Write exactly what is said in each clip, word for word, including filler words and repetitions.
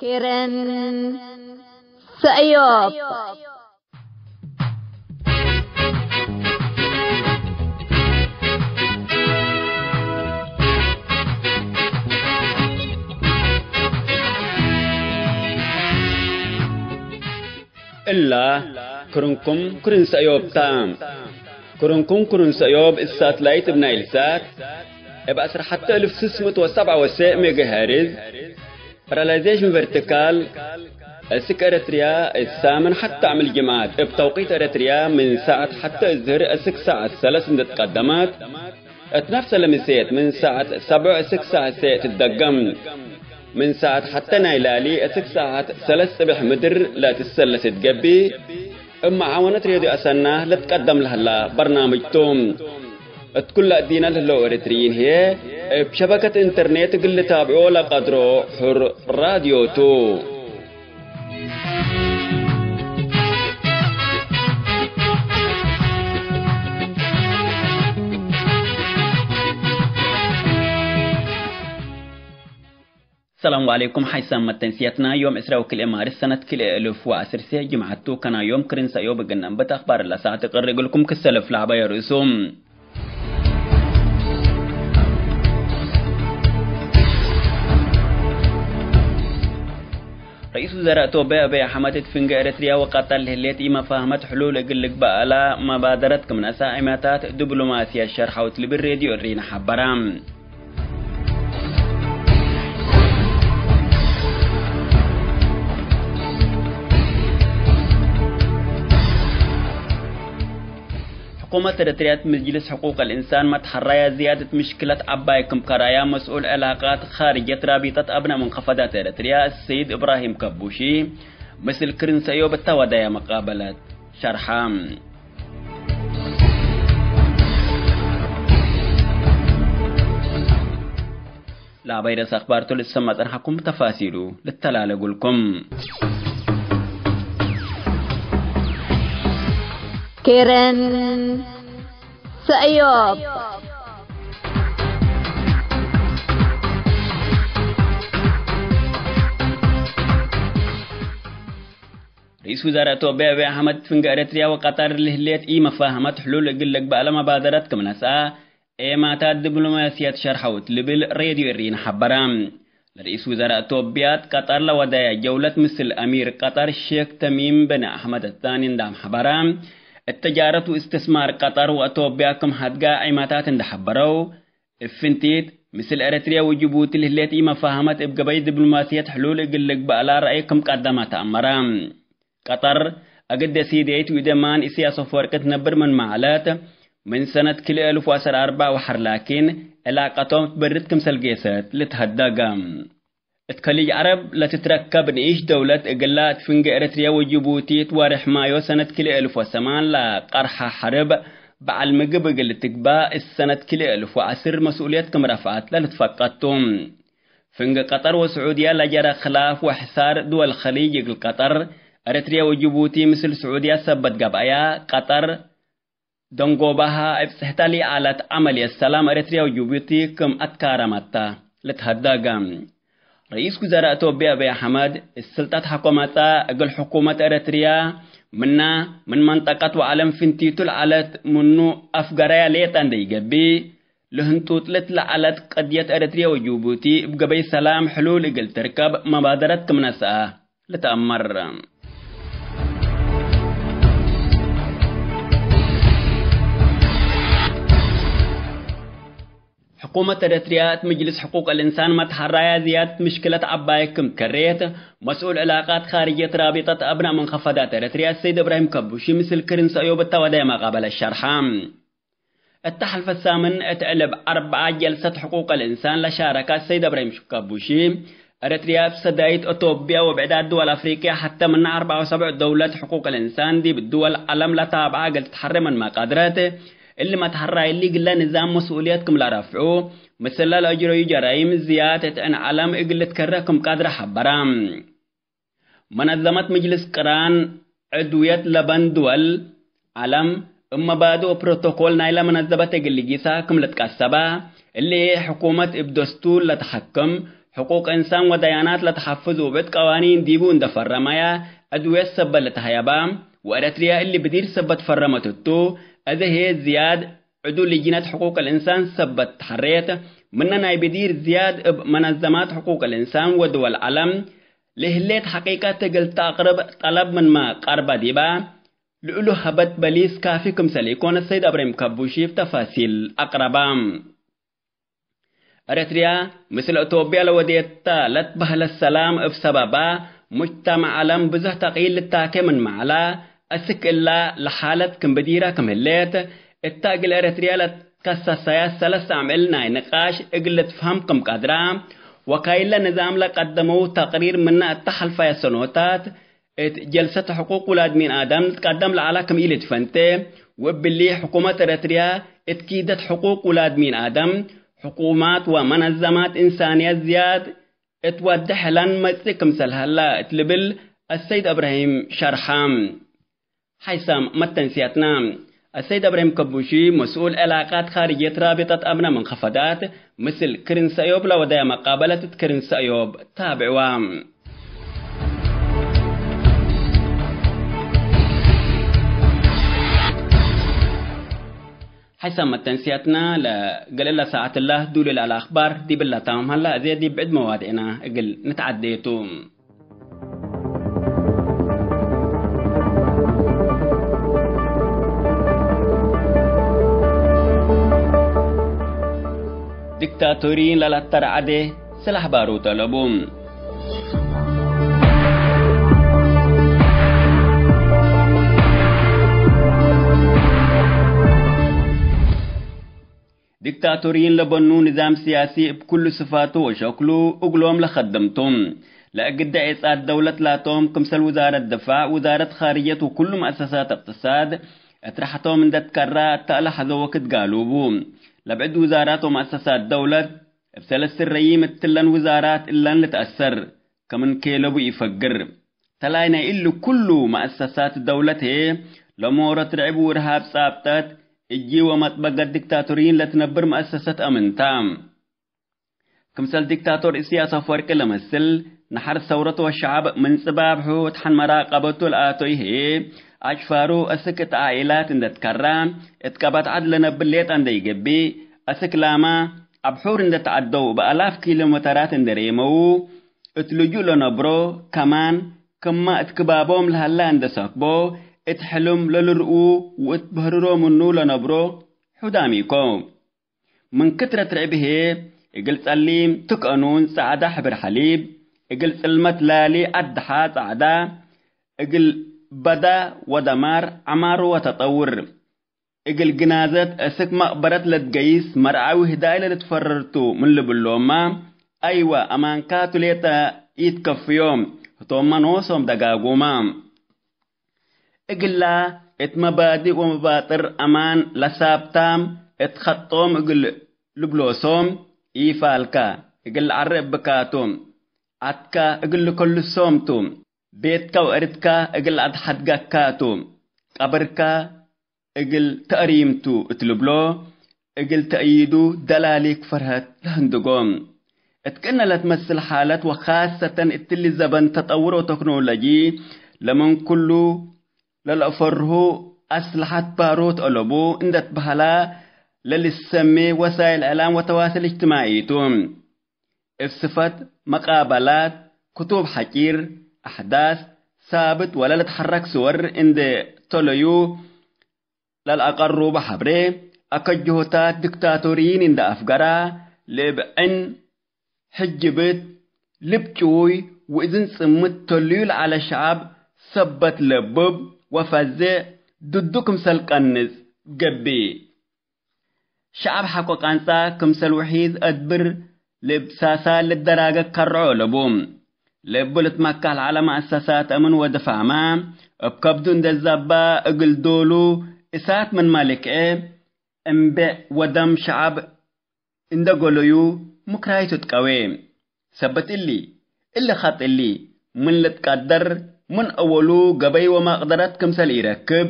ኬረን ሰእዮብ። እላ ክርንኩም ክርን ሰእዮብ ታ። ክርንኩም ክርን ሰእዮብ እብ ሳትላይት እብ ናይል ሳት እብ ዐስር ሐተ እልፍ ስስ ምእት ወሰብዓ ወሰዕ ሜጋሄርዝ፣ ፓራላይዜሽን ቨርቲካል፣ እስክ ኤረትርያ እት ሳምን ሐተ ዓምል ጅምዓት እብ ተውቂት ኤረትርያ ምን ሳዐት ሐተ እዝህር እስክ ሳዐት ሰለስ እንዴ ትቀደመት፣ እት ነፍሰ ለምሴት ምን ሳዐት ሰብዕ እስክ ሳዐት ሴዕ ትትደገም። ምን ሳዐት ሐተ ናይ ላሊ እስክ ሳዐት ሰለስ ጽብሕ ምድር ለትሰለስ እት ገብእ፣ እብ መዓወነት ሬድዮ አሰና ልትቀደም ለህላ በርናምጅ ቱ። እት ኩለ እዲነ ለህለው ኤረትርይን ህዬ፣ እብ ሸበከት ኢንተርኔት እግል ልታብዖ ለቀድሮ ሑር ራድዮ ቱ። ሰላም ወዐለይኩም። ሓይሳም መተንስያትና ዮም ዕስራ ወክልኤ ማርስ ሰነት ክልኤ እልፍ ወዐስር ሴዕ ጅምዓት ቱ። ከና ዮም ክርን ሰእዮብ እግል ነንብት አክባር ለሳዕት እቅር እግልኩም ክሰልፍ ለዐባየ ርእሱ። ረኢስ ውዘራእ ቶብያ አብይ አሕመድ እት ፍንጌ ኤረትርያ ወቀጠር ለህሌት ኢመፋህመት ሕሉል እግል ልግበእ እላ መባደረት ክም ነስአ ዒማታት ዲብሎማስያት ሸርሐው እት ልብል ሬድዮ እሪነ ሐበረ። ሕኩመት ኤረትርያ እት ምጅልስ ሕቁቅ ልእንሳን መትሐራያ ዝያደት ምሽክለት ዐባይ ክም ከራያ መስኡል ዕላቃት ካርጅየት ራቢጠት አብናእ መንከፈዳት ኤረትርያ ሰይድ እብራሂም ከቡሺ ምስል ክርን ሰእዮብ እተ ወደየ መቃበለት ሸርሐ። ለአባይ ርእስ አክባርቱ ልትሰማ ጸንሐኩም ተፋሲሉ ልተላለጉልኩም። ኬረን ሰእዮብ። ርኢስ ውዛራእ ኢትዮጵያ አብይ አሕመድ፣ ፍንገ ኤረትርያ ወቀጠር ለህሌት ኢመፋህመት ሕሉል እግል ልግበእ ለመባደረት ክም ነስአ፣ ኤማታት ዲብሎማስያት ሸርሐው እት ልብል ሬድዮ ኤሪን ሐበረ። ለርኢስ ውዛራእ ኢትዮጵያ ቀጠር ለወደየ ጀውለት ምስል አሚር ቀጠር ሼክ ተሚም ብን አሕመድ አታኒ እንደ አምሐበረ፣ እት ተጃረት ወእስትስማር ቀጠር ወኢትዮጵያ ክም ሀድጋ ኤማታት እንደ ሐበረው፣ እብ ፍንቲት፣ ምስል ኤረትርያ ወጅቡቲ ለህሌት ኢመፋህመት እብ ገበይ ዲብሎማስየት ሕሉል እግል ልግበእ ለረአይ ክም ቀደመ ተአመረ። ቀጠር፣ እግል ደሲደይት ወኢደማን ኢሰያስ አፈወርቂ ትነብር ምንመ ዐለት፣ ምን ሰነት ክልኤ እልፍ ወዐስር አርበዕ ወሐር ላኪን፣ ዕላቀቶም ትበርድ ክምሰል ጌሰት ልትሀደገ። እት ከሊጅ ዐረብ ለትትረከብ ንኢሽ ደውለት እግላ፣ እት ፍንጌ ኤረትርያ ወጅቡቲ፣ እት ወሬሕ ማዮ ሰነት ክልኤ እልፍ ወሰማን ለቀርሐ ሐርብ በዐል ምግብ እግል ልትግባእ፣ እት ሰነት ክልኤ እልፍ ወዐስር መስኡልየት ክም ረፍዐት ለልትፈቀድ ቱ። ፍንጌ ቀጠር ወስዑድያ ለጀረ ክላፍ ወሕሳር ድወል ከሊጅ እግል ቀጠር፣ ኤረትርያ ወጅቡቲ ምስል ስዑድያ ሰበት ገብአያ፣ ቀጠር፣ ደንጎባሃ እብ ጽሕተ ለኢዐለት ዐመልየት ሰላም ኤረትርያ ወጅቡቲ ክም አትካረመት ተ ልትሀደገ። ረኢስ ውዘራእ ኢትዮጵያ አብይ አሕመድ፣ እት ስልጠት ሐቆ መጽአ እግል ሕኩመት ኤረትርያ ምና ምን መንጠቀት ወዐለም ፍንቲቱ ለዐለት ምኑ አፍገረያ ሌጠ እንዴ ኢገብእ፣ ለህንጡጥልት ለዐለት ቀድየት ኤረትርያ ወጅቡቲ እብ ገበይ ሰላም ሕሉል እግል ትርከብ መባደረት ክም ነስአ። ልትአመር። ሕኩመት ኤረትርያ እት ምጅልስ ሕቁቅ ልእንሳን መትሐራያ ዝያደት ምሽክለት ዐባይ ክም ከሬት፣ መስኡል ዕላቃት ካርጅየት ራቢጠት አብናእ መንከፈዳት ኤረትርያ ሰይድ እብራሂም ከቡሺ ምስል ክርን ሰእዮብ እተ ወደየ መቃበለት ሸርሐ። እተ ሐልፈት ሳምን እት ዕልብ አርበዓ ጀልሰት ሕቁቅ ልእንሳን ለሻረከ ሰይድ እብራሂም ከቡሺ፣ ኤረትርያ እብ ሰዳይት ኢትዮጵያ ወብዕዳት ድወል አፍሪቅያ ሐተ ምነ አርበዓ ወሰብዕ ደውለት ሕቁቅ ልእንሳን ዲብ ድወል ዐለም ለታብዐ እግል ትትሐሬ ምንመ ቀድረት፣ እሊ መትሐራይ እሊ እግለ ንዛም መስኡልየት ክም ለረፍዑ፣ ምስለ ለአጅረዩ ጀራይም ዝያደት እት ዕን ዐለም እግል ልትከረ ክም ቀድረ ሐበረ። መነዘመት ምጅልስ ቅራን ዕድውየት ለበን ድወል ዐለም፣ እብ መባድእ ወፕሮቶኮል ናይለ መነዘመት እግል ልጊሳ ክም ልትቀሰበ፣ እሊ ሕኩመት እብ ደስቱር ለተሐክም፣ ሕቁቅ እንሳን ወደያናት ለተሐፍዝ ውብዕት ቀዋኒን ዲቡ እንደ ፈረመያ፣ ዕድውየት ሰበት ለተሀየባ፣ ወኤረትርያ እሊ ብዲር ሰበት ፈረመት እቱ፣ እዘ ህዬ ዝያድ ዕዱ ልጅነት ሕቁቅ ልእንሳን ሰበት ተሐሬት፣ ምነ ናይ ብዲር ዝያድ እብ መነዘማት ሕቁቅ ልእንሳን ወድወል ዐለም፣ ለህሌት ሐቂቀት እግል ተአቅርብ ጠለብ ምንመ ቀርበ ዲባ፣ ልእሉ ሀበት በሊስ ካፊ ክምሰል ኢኮን ሰይድ እብራሂም ከቡሺ እብ ተፋሲል አቅረባ። ኤረትርያ ምስል ኢትዮጵያ ለወዴታ ለትበህለት ሰላም እብ ሰበባ፣ ሙጅተመዕ ዐለም ብዙሕ ተቅይል ልታኬ ምንመ ዐላ፣ አስክ እላ ለሓለት ክም ብዲራ ክም ህሌት፣ እታ እግል ኤረትርያ ለትከሰሰያ ሰለስ አምዕል ናይ ንቃሽ እግል ልትፍሀም ክም ቀድራ፣ ወካይለ ንዛም ለቀደመው ተቅሪር ምነ እተ ሐልፈየ ሰኖታት፣ እት ጀልሰት ሕቁቅ ውላድ ሚን አደም ልትቀደም ለዐላ ክም ኢልትፈንቴ፣ ወእብሊ ሕኩመት ኤረትርያ እት ኪደት ሕቁቅ ውላድ ሚን አደም፣ ሕኩማት ወመነዘማት እንሳንየት ዝያድ እት ወዴ ሕላን መጽእ ክምሰል ሀላ እት ልብል አሰይድ እብራሂም ሸርሐ። ሐይሳም መተንስያትና፣ አሰይድ እብራሂም ከቡሺ መስኡል ዕላቃት ካርጅየት ራቢጠት አምነ መንከፈዳት፣ ምስል ክርን ሰእዮብ ለወደየ መቃበለት እት ክርን ሰእዮብ ታብዕዋ። ሐይሳም መተንስያትና ለገለለ ሰዓትላ ዱል ለአለ አኽባር ዲብላ ታምም ሀላ፣ እዜ ዲብ ብዕድ መዋድዕና እግል ንትዓዴቱ። ዲክታቶሪን ለላተረዐዴ ስላሕ ባሩ ጠለቡ። ዲክታቶሪን ለበኑ ንዛም ስያሲ እብ ኩሉ ስፋቱ ወሸክሉ እግሎም ለከድም ቶም። ለእግደ ዔጻት ደውለት ላቶም፣ ክምሰል ውዛረት ድፋዕ፣ ውዛረት ካርጅየት ወኩሉ መአሰሳት እቅትሳድ፣ እት ራሕቶም እንደ ትከራ እተ ለሐዘ ወክድ ጋሉቡ። ለብዕድ ውዛራት ወመአሰሳት ደውለት፣ እብ ሰለስ ረዪም እትለን ውዛራት እለን ልትአሰር፣ ከምን ኬለቡ ኢፈግር። ተላይ ናይ እሊ ኩሉ መአሰሳት ደውለት ህዬ፣ ለሞሮት ርዕብ ወርሃብ ጻብጠት፣ እጂ ወመጥበገት ዲክታቶሪን ለትነብር መአሰሰት አምን ታ። ክምሰል ዲክታቶር እስያስ አፈወርቂ ለመስል፣ ነሐር ሰውረት ወሸዐብ ምን ጽባብሑ እት ሐን መራቀበቱ ለአቶይ ህዬ፣ አጭፋሩ አስክ እት ዓኢላት እንደ ትከራ፣ እት ቀበት ዐድ ለነብር ሌጠ እንደ ኢገብእ፣ አስክ ላማ አብሑር እንደ ተዐደው፣ በአላፍ ኪሎ ሜተራት እንደ ሬመዉ፣ እት ልጁእ ለነብሮ፣ ከማን ክመ እት ክባቦም ለሀላ እንደ ሰክቦ፣ እት ሕልም ለልርኡ ወእት በህርሮ ምኑ ለነብሮ ሑዳም ኢኮ። ምን ክትረት ርዕብ ህዬ፣ እግል ጸሊም ትክአኑን ጸዕዳ ሕብር ሐሊብ፣ እግል ጽልመት ላሊ አድሓ ጸዕዳ፣ እግል በዳ ወደማር ዐማሩ ወተጠውር፣ እግል ግናዘት እስክ መቅበረት ለትገይስ መርዓዊ ህዳይ ለልትፈረርቱ ምን ልብሎማ፣ አይወ አማንካቱ ሌጠ ኢትከፍዮም፣ ህቶምመ ኖሶም ደጋጉማ። እግላ እት መባዲእ ወመባጥር አማን ለሳብታም እት ኸጦም እግል ልብሎሶም ኢፋልካ፣ እግል ዐረ እብካቱ፣ ዐድካ እግል ልከልሶም ቱ፣ ቤትካ ወእርድካ እግል አድሐድገካ ቱ፣ ቀብርካ እግል ተአሪም ቱ እት ልብሎ፣ እግል ተአይዱ ደላሊክ ፈርሀት ለህንድጎ። እት ክእነ ለትመስል ሓለት ወካሰተን እትሊ ዘበን ተጠውር ወተክኖሎጂ ለምን ኩሉ ለለአፈርሁ አስለሐት ባሮት አለቡ እንደ ትበሀላ ለልሰሜ ወሳይል እዕላም ወተዋስል እጅትማዒ ቱ። እብ ስፈት መቃበላት፣ ክቱብ ሐጪር፣ አሕዳስ ሳብት ወለልትሐረክ ስወር እንዴ ተለዩ ለልአቀሩቡ ሐብሬ፣ አከጅሆታት ዲክታቶሪይን እንዴ አፍገራ፣ ለእብ ዕን ሕጅብት፣ ልብ ጭዉይ ወእዝን ጽምት ተልዩ ለዐለ ሸዐብ ሰበት ለብብ ወፈዜዕ ድዱ ክምሰል ቀንጽ ገብእ። ሸዐብ ሐቆ ቃንጻ ክምሰል ውሒዝ አድብር ለእብ ሳሳል ልደራገ ከርዖ አለቡ። ለእቡ ልትመካሕ ለዐለ መአሰሳት አምን ወድፋዕመ፣ እብ ከብዱ እንዴ ዘባ እግል ዶሉ እሳት ምንመ ልክዐ፣ እምቤዕ ወደም ሸዐብ እንዴ ገለዩ ምክራይቱ ትቀዌ። ሰበት እሊ፣ እሊ ኸጥ እሊ ምን ልትቀደር፣ ምን አወሉ ገበይ ወመቅደረት ክምሰል ኢረክብ፣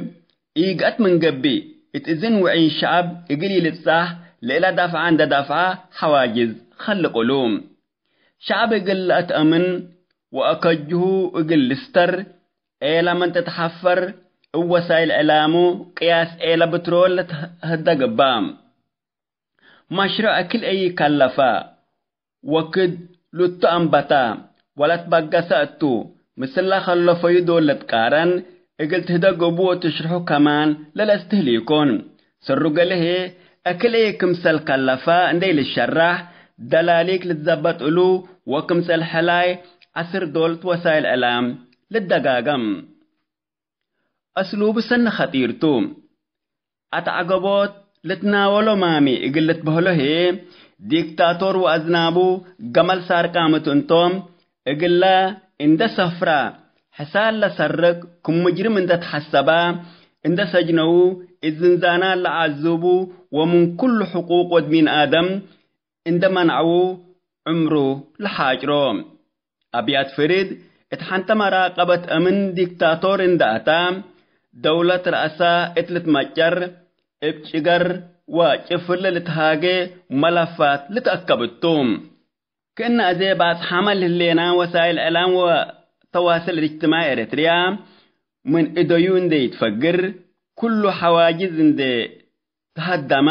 ኢገአት ምን ገብእ፣ እት እዝን ውዒን ሸዐብ እግል ኢልብጻሕ፣ ለእለ ዳፍዐ እንዴ ዳፍዐ ሐዋጅዝ ኸልቅ እሉ። ሸዐብ እግል ለአትአምን ወአከጅሁ እግል ልስተር፣ ኤላ ምን ትትሐፈር፣ እብ ወሳይል ዕላሙ ቅያስ ኤላ ብትሮል ለትህደግ እባ። መሽሩዕ እክል ኢከለፈ ወክድ ሉቱ አንበተ ወለትበገሰ እቱ፣ ምስለ ከለፈዩ ዶል ልትቃረን እግል ትህደግ እቡ ወትሽርሑ ከማን ለለአስትህል ኢኮን። ሰሩ ገሌ ህዬ እክል ኢክምሰል ከለፈ እንዴ ኢልሸራሕ፣ ደላሊክ ልትዘበጥ እሉ ወክምሰል ሕላይ ዐስር ዶል ወሳይል ዕላም ልደጋገም። አስሉቡ ሰኒ ኸጢር ቱ። አትዐገቦት ልትናወሎ ማሚ እግል ልትበህሎ ህዬ፣ ዲክታቶር ወአዝናቡ ገመል ሳርቃምት እንቶም፣ እግለ እንደ ሰፍራ ሕሳር ለሰርቅ ክም ሙጅርም እንደ ተሐሰባ፣ እንደ ሰጅነዉ፣ እት ዝንዛናት ለዓዙቡ ወምን ኩሉ ሕቁቅ ወድ ሚን አደም እንደ መንዐዉ ዕምሩ ለሓጭሮ። አብያት ፍሪድ እት ሐንተ መራቀበት አምን ዲክታቶር እንደ አታ፣ ደውለት ረአሳ እት ልትመጨር፣ እብ ጭገር ወጭፍል ልትሃጌ መለፋት ልትአከብ እቱ። ክእነ አዜ በአጽሓመ ለህሌና ወሳይል እዕላም ወተዋስል እጅትማዒ ኤረትርያ፣ ምን እደዩ እንዴ ኢትፈግር፣ ኩሉ ሐዋጅዝ እንዴ ተሀደመ፣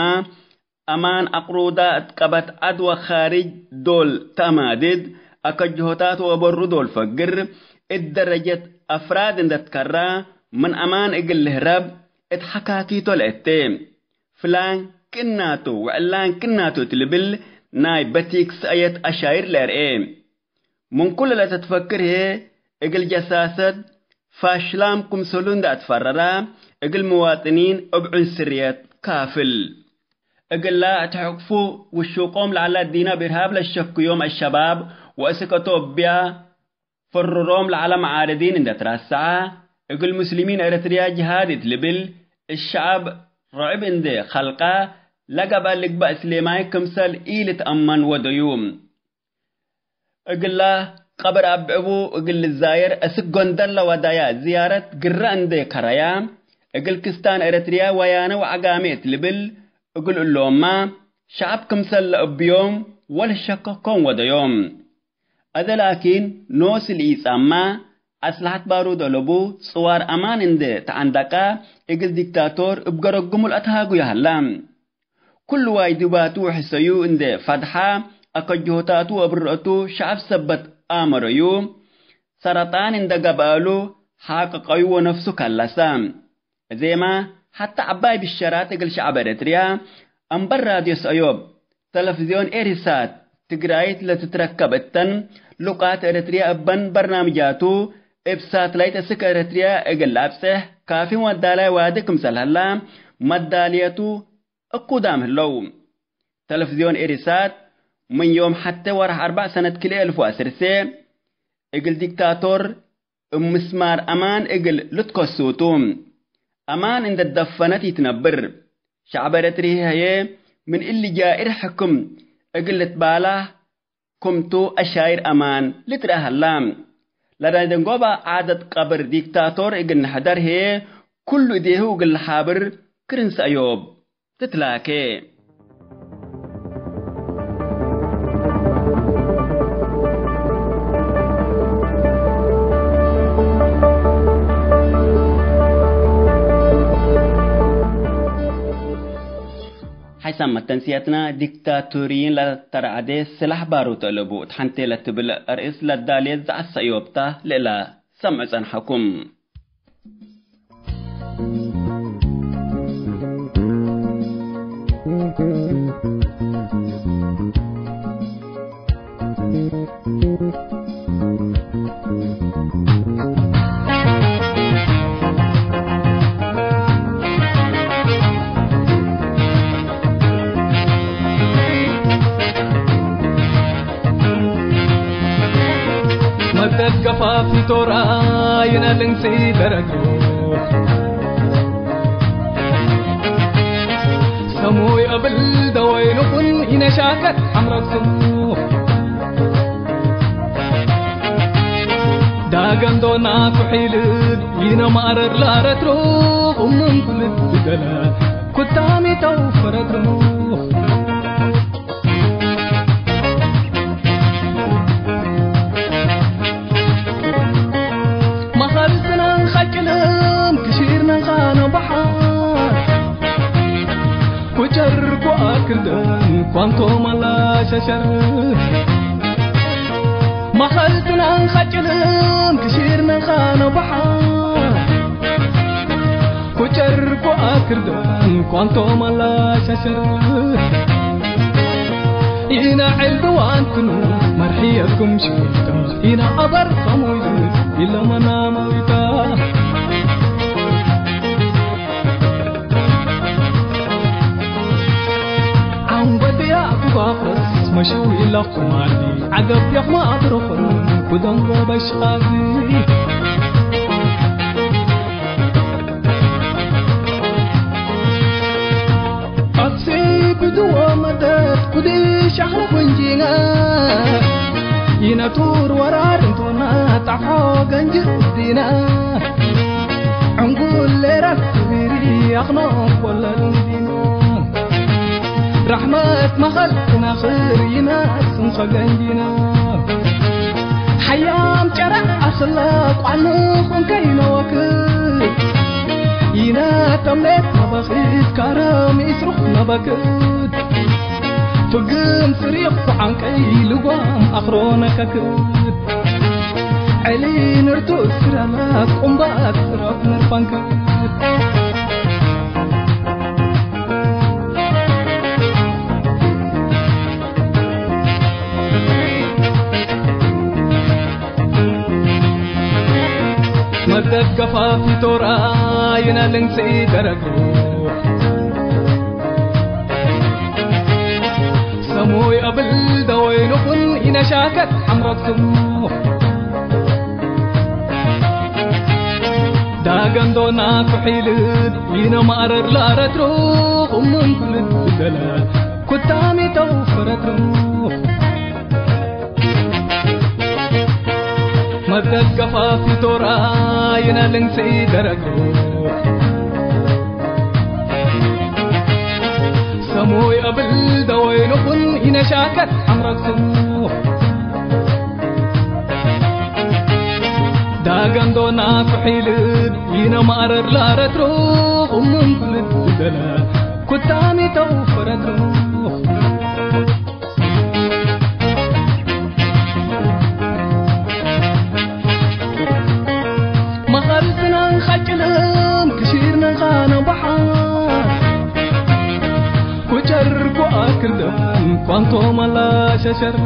አማን አቅሩዳ እት ቀበት ዐድ ወካርጅ ዶል ተአማድድ፣ አከጅሆታት ወበሩ ዶል ፈግር፣ እት ደረጀት አፍራድ እንደ ትከራ፣ ምን አማን እግል ልህረብ እት ሐካኪቶ ለእቴ። ፍላን ክእናቱ ወዕላን ክእናቱ እት ልብል ናይ በቲክ ሰእየት አሻይር ለአርኤ። ምን ኩሉ ለተትፈክር ህዬ፣ እግል ጀሳሰት ፋሽላም ክምሰሉ እንደ አትፈረራ፣ እግል ምዋጥኒን እብ ዕንስርየት ካፍል። እግላ እት ሕቅፉ ውሹቆም ለዐለ ዲነ እብ እርሃብ ለሸክዮም አሸባብ ወእስክ አቶብያ ፈርሮም ለዐለ መዓርዲን እንደ ትረሰዐ፣ እግል ሙስሊሚን ኤረትርያ ጅሃድ እት ልብል እሸዐብ ርዕብ እንደ ከልቀ፣ ለገብአ ልግበእ ስሌማይ ክምሰል ኢልትአመን ወደዩ። እግላ ቀብር አብዕቡ እግል ልዛየር እስክ ጎንደር ለወዳያ ዝያረት ግረ እንዴ ከረያ፣ እግል ክስታን ኤረትርያ ወያነ ወዐጋሜ እት ልብል እግል እሎምመ ሸዐብ ክምሰል ለእብዮም ወልሸከኮም ወደዮም። አዜ ላኪን ኖስ ለኢጸማ፣ አስለሐት ባሩድ አለቡ፣ ጽዋር አማን እንዴ ተዐንደቀ፣ እግል ዲክታቶር እብ ገረግሙ ለአትሃጉ ይሀላ። ኩሉ ዋጅባቱ ወሕሰዩ እንዴ ፈድሐ፣ አከጅሆታቱ ወእብርአቱ ሸዐብ ሰበት አመረዩ። ሰረጣን እንደ ገብአሉ ሓቅቀዩ ወነፍሱ ከለሰ። እዜማ ሐተ ዐባይ ብሸራት እግል ሸዐብ ኤረትርያ፣ አምበር ራድዮ ሰእዮብ፣ ተለፍዝዮን ኤሪሳት፣ ትግራይት ለትትረከብ እተን፣ ሉቃት ኤረትርያ እበን በርናምጃቱ፣ እብ ሳትላይት እስክ ኤረትርያ እግል ለአብጽሕ ካፊ መዳላይ ዋዲ ክምሰል ሀላ፣ መዳልየቱ እኩዳም ህለው። ተለፍዝዮን ኤሪሳት ምን ዮም ሐቴ ወርሕ አርበዕ ሰነት ክልኤ እልፍ ወዐሰርሴ እግል ዲክታቶር እብ ምስማር አማን እግል ልትከሱ ቱ። አማን እንደ ደፈነት ኢትነብር። ሸዐብ ኤረትርየ ህዬ ምን እሊ ጃኢር ሕክም እግል ልትባላህ ክምቱ አሻይር አማን ልትረአ ሀላ። ለዳይ ደንጎባ ዓደት ቀብር ዲክታቶር እግል ንሕደር ህዬ ኩሉ እዴሁ እግል ለሓብር ክርን ሰእዮብ ትትላኬ። ሓይሳም መተንስያትና ዲክታቶርይን ለተረዐደ ስላሕ ባሩት አለቡ። እት ሐንቴ ለትብል አርእስ ለዳልየት ዘዐት ሰእዮብታ ለእላ ሰምዑ ጸንሐኩም። መደት ገፋፊ ቶራ ይነ ልንሲ ደረግሩ ሰሙይ እብል ደወይንኩን ኢነሻከት አምረክሙ። ዳገንዶና ኩሒልድ ኢነ ማረር ላረትሩ እሙን ኩልድ ዝገለ ኩታሚ ተውፈረትሩ። ኳንቶም አላሸሸር፣ መኸልትናን ኸጭልም ክሺርነ ኻነ በሐር። ኩጨር ኩአክርደን ኳንቶም አላሸሸር። ኢና ዕልድዋንትኑ መርሕየኩም ሽታ፣ ኢና አበር ከሙይት ኢለመና መዊታ። ዐንጎትያ ኩባፈስ መሽዊ ለኹማቲ፣ ዐገብ የኽማ አብረኹን ኩደንጎ በሽኻቲ። አብሲ ብድዎ መደት ኩዲ ሻህረ ኩንጂና፣ ይነቱር ወራር እንቶና ጣሖ ገንጅ እዲና። ዕንጉል ሌራት ክቢሪ አኽኖ ኮለል ዲና። ረሕመት መኸል ክናኽር ይናስም ኸገንጂና። ሓያም ጨረዕ አኽለ ቋንኹን ከይነወክድ። ይና ተምሌት ነበኽት ካረም ኢስሩኽ ነበክድ። ፍግም ስሪቕ ኩዓንቀይ ልጓም አኽሮነ ከክድ። ዕሊ ንርቱ ስራላት ቁምባት ስራብ ንርፋንክድ። መደገፋ ፊቶራ ይነ ልንስኢ ደረግሩ። ሰሙይ አብል ደወይኑኹን ኢነሻከት ሐምረትኩም። ዳገንዶና ኩሒልት ኢነ ማረር ላረትሩኹም ምን ኩልት ብደለ ኩታሚ ተውፈረትሩ። መደገፋ ፊቶራ ይነ ልንስኢ ደረግሩ። ሰሙይ አብል ደወይኑኹን ኢነሻከት አምረቱ። ዳገንዶና ኩሒልት ኢነ ማረር ላረትሩኹም ምን ኩልት ብደለ ኩታሚ ተውፈረትሩ። መኸልትናን ኸጭልም ክሺርነ ኻነ በሐር። ኩጨር ኩአክርደን ኳንቶም አላሸሸር።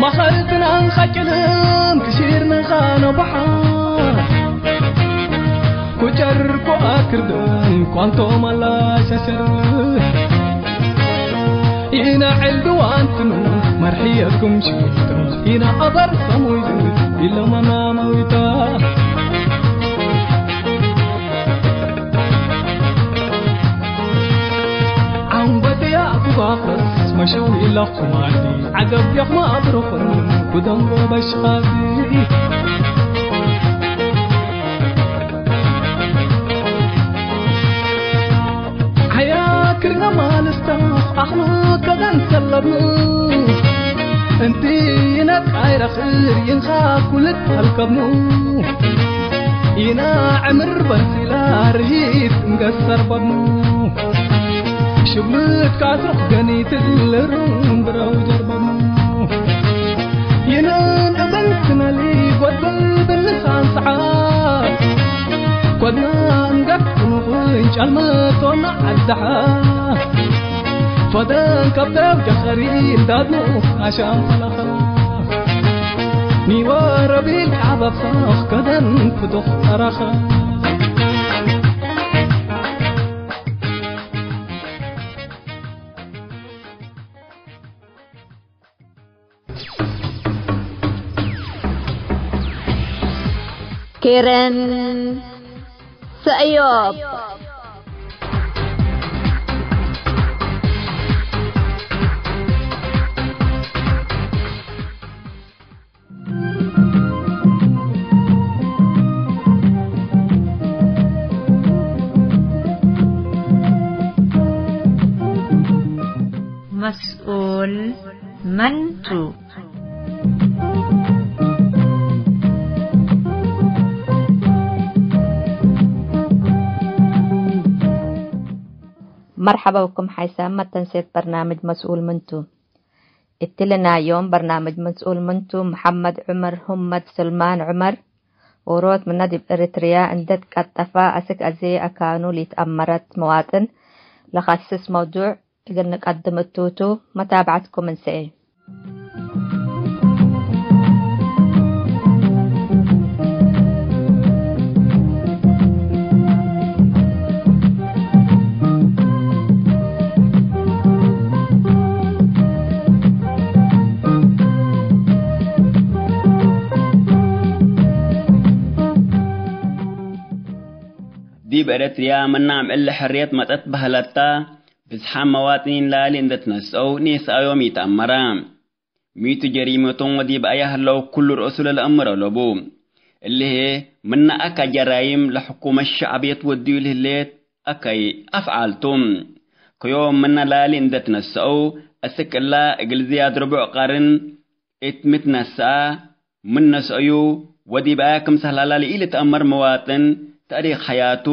መኸልትናን ኸጭልም ክሺርነ ኻነ በሐር። ኩጨር ኩአክርደን ኳንቶም አላሸሸር። ኢና ዕልድዋንትኑ መርሕየኩም ሽታ፣ ኢና አበር ሰሙይ ኢለመና መዊታ። ዐንጎት ያእኩብ አፍረስ መሸዊ ኢለኹም አዲ፣ ዐገብ የኽማ አብርኹን ኩደንጎ በሽኻቲ። ሐያ ክርነ ማልስታ አኽሉ ከደን ሰለብኑ። እንቲ ይነቃይ ረኽር ይንኻ ኩልት ሀልከብኑ። ኢና ዕምር በንሲላ ርሂት እንገሰር በብኑ። ሽብልት ካስሩኽ ገኒት ልሩም ብረው ጀርበብኑ። ይንን እብል ትነሊ ጎድብል ብልሳን ሰዓ። ኮድና እንገት ክንኹን ጨልመቶና ዐድሓ። ፈደን ከብደው ጀኸሪ እንዳድኑ አሻም ፈለኸ። ኒወ ረቢል ቃበብሰኽ ከደን ፍቱኽ ተረኸ። ኬረን ሰእዮብ። መስኡል መን ቱ? መርሐበ ብኩም ሓይሳም መተንሴት በርናምጅ መስኡል ምንቱ። እትሊ ናይ ዮም በርናምጅ መስኡል ምንቱ፣ መሐመድ ዑመር ሁመድ ስልማን ዑመር፣ ዎሮት ምነ ዲብ ኤሪትርያ እንዴ ትቀጠፈ አስክ አዜ አካኑ ሊትአመረት መዋጥን ለከስስ መውዱዕ እግል ንቀድም እቱቱ፣ መታብዐትኩም እንሰኤ። ዲብ ኤረትርያ ምናም እሊ ሕርየት መጸት በህለታ፣ ብዝሓም መዋጥኒን ላሊ እንዴ ትነስአው ኔስአዮም ኢተአመረ። ሚቱ ጀሪመቶም ወዲብ አየ ህለው ኩሉ ርእሱ ለለአምር አለቡ። እሊ ህዬ ምነ አካ ጀራይም ለሕኩመት ሸዕብየት ወድዩ ለህሌት አከይ አፍዓል ቱ። ከዮም ምነ ላሊ እንዴ ትነስአው፣ አስክ እላ እግል ዝያድ ርቡዕ ቀርን እት ሚ ትነስአ፣ ምን ነስአዩ ወዲብ አየ ክምሰል ሀላ ለኢልትአመር መዋጥን፣ ተእሪክ ሐያቱ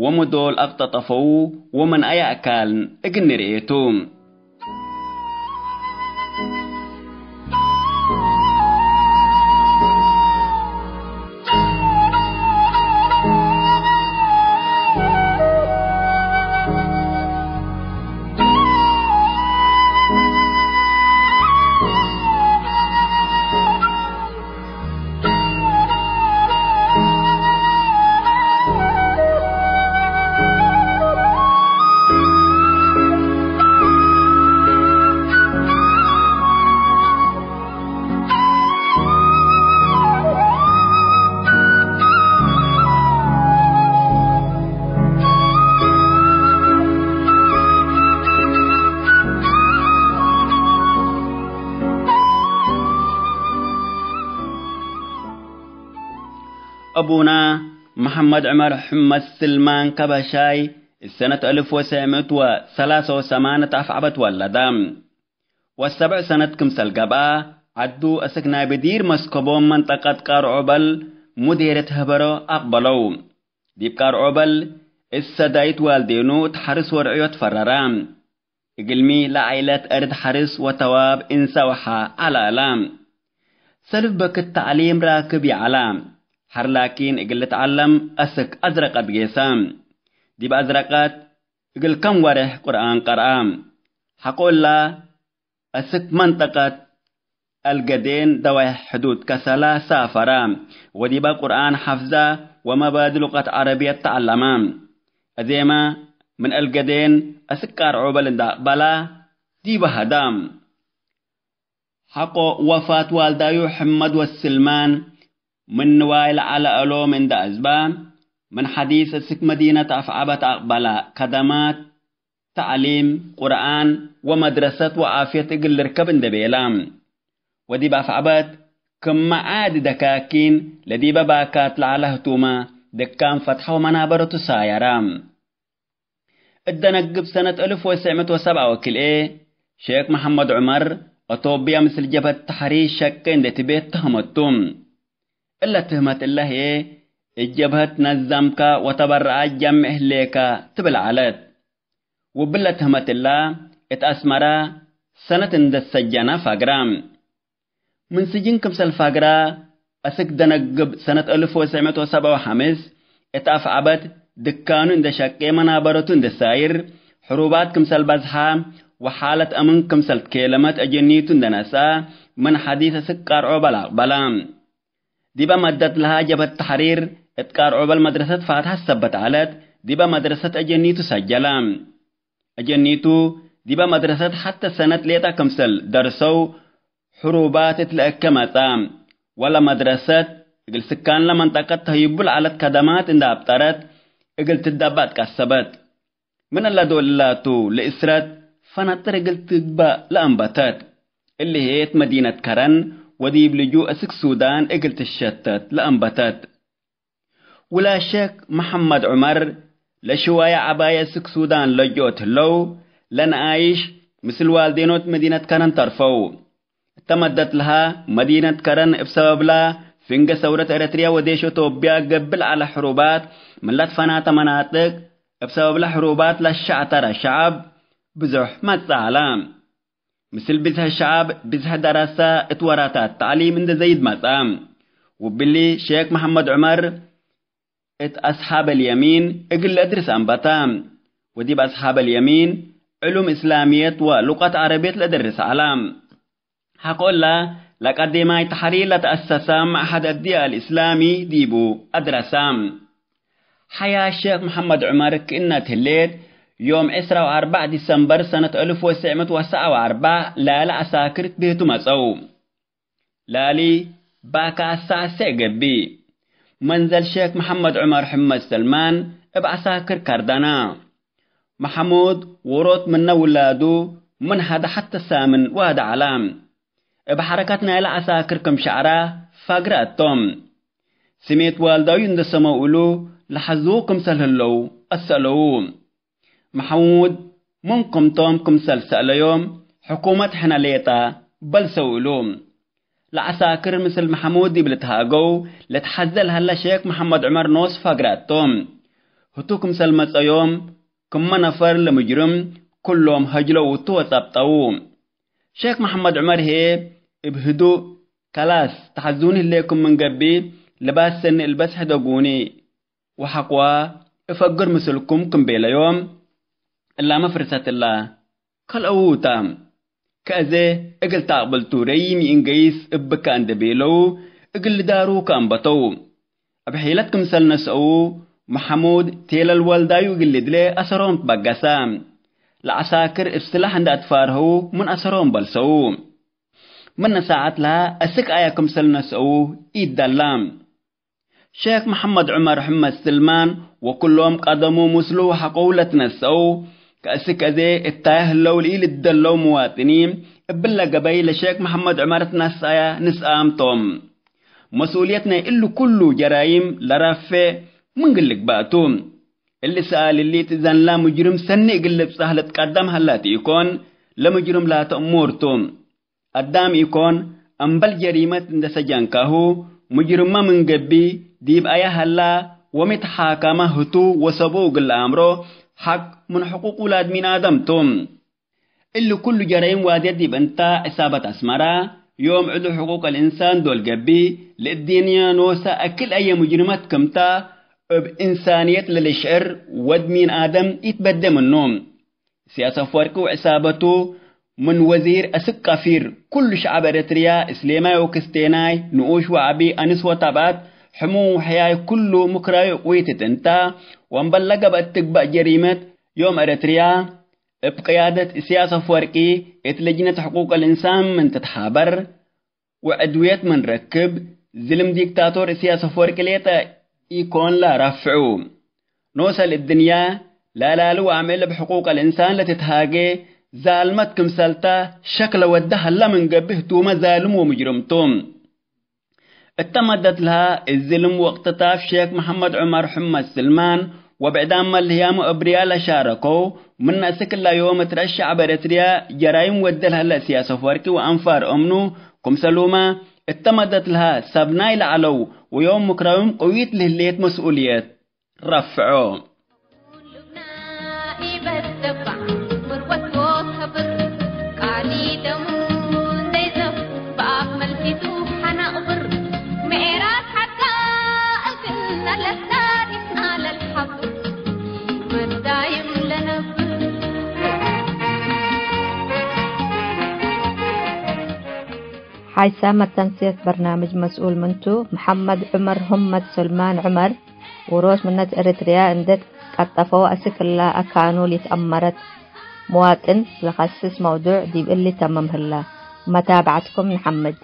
ወሚ ዶል አቅጠጠፈው ወምን አየ አካል እግል ንርኤ ቱ። አቡነ መሐመድ ዑመር ሕመድ ስልማን ከበሻይ፣ እሰነት አልፍ ወሰዕ ምእት ወሰላሰ ወሰማን ተአፍዐበት ወለደ። ወሰብዕ ሰነት ክምሰል ገብአ፣ ዐዱ አስክ ናይ ብዲር መስከቦም መንጠቀት ቃርዖበል ሙዴርየት ህበሮ አቅበለው። ዲብ ቃርዖበል እት ሰዳይት ዋልዴኑ እት ሐርስ ወርዕዮ ትፈረረ። እግልሚ ለዓይለት አርድ ሐርስ ወተዋብ እንሰ ወሐ ዐለ እለ። ሰልፍ በክት ተዕሊም ራክብ ይዐለ። ሐር ላኪን እግል ልትዐለም አስክ አዝረቀት ጌሰ። ዲብ አዝረቀት እግል ከም ወሬሕ ቁርአን ቀርአ። ሐቆ እላ፣ አስክ መንጠቀት አልገዴን ደዋይሕ ሕዱድ ከሰላ ሳፈረ፣ ወዲበ ቁርአን ሐፍዘ ወመባዲ ሉቀት ዐረብየት ተዐለመ። አዜመ ምን አልገዴን አስክ ቃርዖበል እንደ አቅበላ ዲበ ሀዳ። ሐቆ ወፋት ዋልዳዩ ሕመድ ወስልማን ምን ንዋይ ለዐለ እሎም እንደ አዝበ፣ ምን ሐዲስ አስክ መዲነት አፍዐበት አቅበላ፣ ከደማት፣ ተዕሊም፣ ቁርአን ወመድረሰት ወዓፍየት እግል ልርከብ እንደ ቤላ። ወዲብ አፍዐበት ክመ ዓዲ ደካኪን ለዲበ ባካት ለዐለ ህቱመ፣ ድካን ፈትሐ ወመናበረቱ ሳየረ። እት ደነግብ ሰነት አልፍ ወትሰዕ ምእት ወሰብዓ ወክልኤ፣ ሼክ መሐመድ ዑመር፣ አቶብያ ምስል ጀብሀት ተሕሪር ሸቄ እንዴ ትቤ ተህመቱ። እለ ትህመት እለ ህዬ፣ እት ጀብሀት ነዘምከ ወተበረዓት ጀምዕ ህሌከ ትብል ዐለት። ወብለ ትህመት እለ፣ እት አስመረ ሰነት እንዴ ትሰጀነ ፈግረ። ምን ስጅን ክምሰል ፋግራ አስክ ደነግብ ሰነት አልፍ ወትሰዕ ምእት ወሰብዓ ወሐምስ እት አፍዐበት ድካኑ እንደ ሸቄ መናበረቱ እንደ ሳይር፣ ሕሩባት ክምሰል በዝሐ ወሓለት አምን ክምሰል ትኬለመት አጀኒቱ እንደ ነስአ ምን ሐዲስ አስክ ቃርዖበል አቅበላ። ዲበ መደት ለሃ ጀብሀት ተሕሪር እት ቃርዖበል መድረሰት ፋትሐት ሰበት ዐለት፣ ዲበ መድረሰት አጀኒቱ ሰጀለ። አጀኒቱ ዲበ መድረሰት ሐተ ሰነት ሌጠ ክምሰል ደርሰው ሕሩባት እት ለእከ መጽአ፣ ወለ መድረሰት እግል ስካንለ መንጠቀት ተህይቡ ለዐለት ከደማት እንደ አብጠረት እግል ትደበጥ ቀሰበት። ምን እለ ዶል እላቱ ለእስረት ፈነጥር እግል ትግበእ ለአንበተት። እሊ ህዬ እት መዲነት ከረን ወዲብ ልጁእ እስክ ሱዳን እግል ትሸተት ለአንበተት። ውላድ ሼክ መሐመድ ዑመር ለሽዋየ ዐባየ እስክ ሱዳን ለጅኦት ህለው፣ ለነኣይሽ ምስል ዋልዴኖት መዲነት ከረን ተርፈው። እተ መደት ለሃ መዲነት ከረን እብ ሰበብላ ፍንገ ሰውረት ኤረትርያ ወዴሽ ኦቶብያ ገብእ ለዐለ ሕሩባት ምን ለትፈናተ መናጥቅ እብ ሰበብለ ሕሩባት ለሸዕተረ ሸዐብ ብዙሕ መጽእ ዐለ። ምስል ብዝሕ ሸዐብ፣ ብዝሕ ደረሰ፣ እት ወራታት ተዕሊም እንዴ ዘይድ መጽአ። ወብሊ ሼክ መሐመድ ዑመር እት አስሓብ አልየሚን እግል ለአድርስ አንበተ። ወዲብ አስሓብ አልየሚን ዕሉም እስላምየት ወሉቀት ዐረብየት ለአደርስ ዐለ። ሐቆላ ለቀዴማይ ተሕሪር ለተአሰሰ መዕሀድ አድያእ አልእስላሚ ዲቡ አድረሰ። ሐያት ሼክ መሐመድ ዑመር ክእነት ህሌት፣ ዮም ዕስራ ወአርበዕ ዲሰምበር ሰነት አልፍ ወትስዕ ምእት ወሰብዓ ወአርበዕ ላሊ ዐሳክር እት ቤቱ መጸው። ላሊ ባካሳ አሰዕ ገብእ። መንዘል ሼክ መሐመድ ዑመር ሕመድ ሰልማን እብ ዐሳክር ከርደና። መሐሙድ ዎሮት ምነ ውላዱ ምን ሀደ ሐተ ሳምን ወሀደ ዐለ። እብ ሐረከት ናይለ ዐሳክር ክም ሸዕረ ፋግረ እቶም። ስሜት ዋልዳዩ እንዴ ሰመው እሉ ለሐዝዉ ክምሰል ህለው አሰአለዉ። መሐሙድ ምን ክምቶም ክምሰል ሰአለዮም፣ ሕኩመት ሕነ ሌጠ በልሰው እሉ። ለዐሳክር ምስል መሐሙድ ዲብ ልትሃገው ለትሐዘ ለሀለ ሼክ መሐመድ ዑመር ኖስ ፋግረ እቶም። ህቱ ክምሰል መጸዮም ክመ ነፈር ለምጅርም ኩሎም ሀጅለው እቱ ወጸብጠው። ሼክ መሐመድ ዑመር ህዬ እብ ህዱእ፣ ከላስ ተሐዙኒ ህሌኩም ምን ገብእ፣ ልባስ ሰኒ እልበስ ሕደጉኒ፣ ወሐቆ እፈግር ምስልኩም ክም ቤለዮም፣ እላመ ፍርሰት እላ ከልአዉ ተ። ከአዜ እግል ተአቅብል ቱ ረዪም ይእንገይስ እብከ እንዴ ቤለው እግል ልዳሩ ከአንበተው። እብ ሒለት ክምሰል ነስአዉ፣ መሐሙድ ቴለል ወልዳዩ እግል ልድሌ አሰሮም ትበገሰ። ለዐሳክር እብ ስላሕ እንዴ አትፋርሀዉ ምን አሰሮም በልሰዉ። ምነ ሳዐት ለሀ አስክ አየ ክምሰል ነስአዉ ኢደላ። ሼክ መሐመድ ዑመር ሕመድ ስልማን ወኩሎም ቀደሙ ምስሉ ሐቆው ለትነሰአው፣ ከእስክ አዜ እታየ ህለው ለኢልትደለው ምዋጥኒን፣ እብለ ገበይ ለሼክ መሐመድ ዑመር ትነሰአየ ንስአም ቶም። መስኡልየት ናይ እሊ ኩሉ ጀራይም ለረፌዕ ምን እግል ልግባእ ቱ። እሊ ሰኣል እሊ እት እዘንላ ሙጅርም ሰኒ እግል ልብጸሕ ልትቀደም ሀላ ቲ ኢኮን፣ ለሙጅርም ላተ እሙር ቱ። አዳም ኢኮን፣ እምበል ጀሪመት እንዴ ሰጀንካሁ፣ ሙጅርመ ምን ገብእ፣ ዲብ አየ ሀላ ወሚ ተሓከመ ህቱ ወሰብኡ እግል ለአምሮ ሐቅ ምን ሕቁቅ ውላድ ሚን አደም ቱ። እሊ ኩሉ ጀራይም ዋድየት ዲብ እንታ ዕሳበት አስመራ፣ ዮም ዕዱ ሕቁቅ አልእንሳን ዶል ገብእ፣ ለእዲንየ ኖሰ አክል አየ ሙጅርመት ክምታ እብ እንሳንየት ለልሽዕር ወድ ሚን አደም ኢትበዴ ምኑ። ኢሳያስ አፈወርቂ ወዕሳበቱ ምን ወዚር እስክ ቀፊር፣ ኩሉ ሸዐብ ኤረትርያ፣ እስሌማይ ወክስቴናይ፣ ንኡሽ ወዐቢ፣ አንስ ወተብዐት፣ ሕሙም ወሕያይ፣ ኩሉ ምክራዩ እቁይት እት እንታ፣ ወእምበል ለገብአት ትግበእ ጀሪመት ዮም ኤረትርያ፣ እብ ቅያደት ኢሳያስ አፈወርቂ፣ እት ልጅነት ሕቁቅ አልእንሳን ምን ትትሓበር፣ ወዕድውየት ምን ረክብ፣ ዝልም ዲክታቶር ኢሳያስ አፈወርቂ ሌጠ ኢኮን ለረፍዑ። ኖሰ ለእድንያ፣ ላላሊ ወአምዕል እብ ሕቁቅ አልእንሳን ለትትሃጌ ዛልመት ክምሰልታ ሸክ ለወደ ሀላ ምን ገብእ ህቱመ ዛልም ወሙጅርም ቱ። እተ መደት ለሀ እዝልም ወእቅትታፍ ሼክ መሐመድ ዑመር ሕመድ ስልማን ወብዕዳም መልህያሙ እብ ርያ ለሻረከው፣ ምን እስክ እላ ዮም እት ረአስ ሸዐብ ኤረትርያ ጀራይም ወደ ለሀለ ኢሳያስ አፈወርቂ ወአንፋር እምኑ፣ ክምሰሉመ እተ መደት ለሀ ሰብ ናይ ለዐለው ወዮም ምክራዩም ቅዊት ለህሌት መስኡልየት ረፍዖ። ሓይሳም መተንስየት በርናምጅ መስኡል ምንቱ፣ መሐመድ ዑመር ሁመድ ሶልማን ዑመር፣ ውሮት ምነት ኤረትርያ እንዴ ትቀጠፈው አስክ እላ አካኑ ሊትአመረት መዋጥን ለከስስ መውዱዕ ዲብ እሊ ተምም ህለ። መታብዐትኩም ነሐምድ።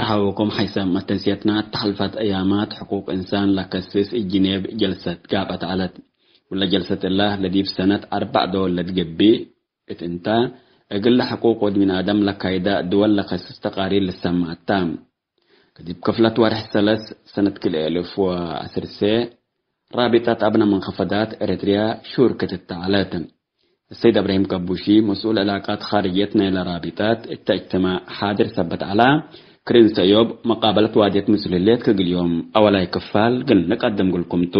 ሐወኩም ሓይሰ መተንስየትና እት ሐልፈት አያማት ሕቁቅ እንሳን ለከስስ እጅኔብ ጀልሰት ጋብአት ዐለት። ወለ ጀልሰት እላ ለዲብ ሰነት አርበዕ ዶል ለትገብእ እት እንተ፣ እግለ ሕቁቅ ወድ ምን አደም ለካይደ ድወል ለከስስ ተቃሪር ልሰማት ተ። ከዲብ ክፍለት ወርሕ ሰለስ ሰነት ክልኤ እልፍ ወዐስር ሴ፣ ራቢጠት አብነ መንከፈዳት ኤረትርያ ሹር ክትተዐለት። السيد إبراهيم كبوشي مسؤول علاقات خارجية ናይለ ራቢጠት እተ እጅትማዕ ሓድር ሰበት ዐላ፣ ክርን ሰእዮብ መቃበለት ዋድየት ምስል ህሌት፣ ከእግል ዮም አወላይ ክፋል ግን ንቀድም ግልኩም ቱ።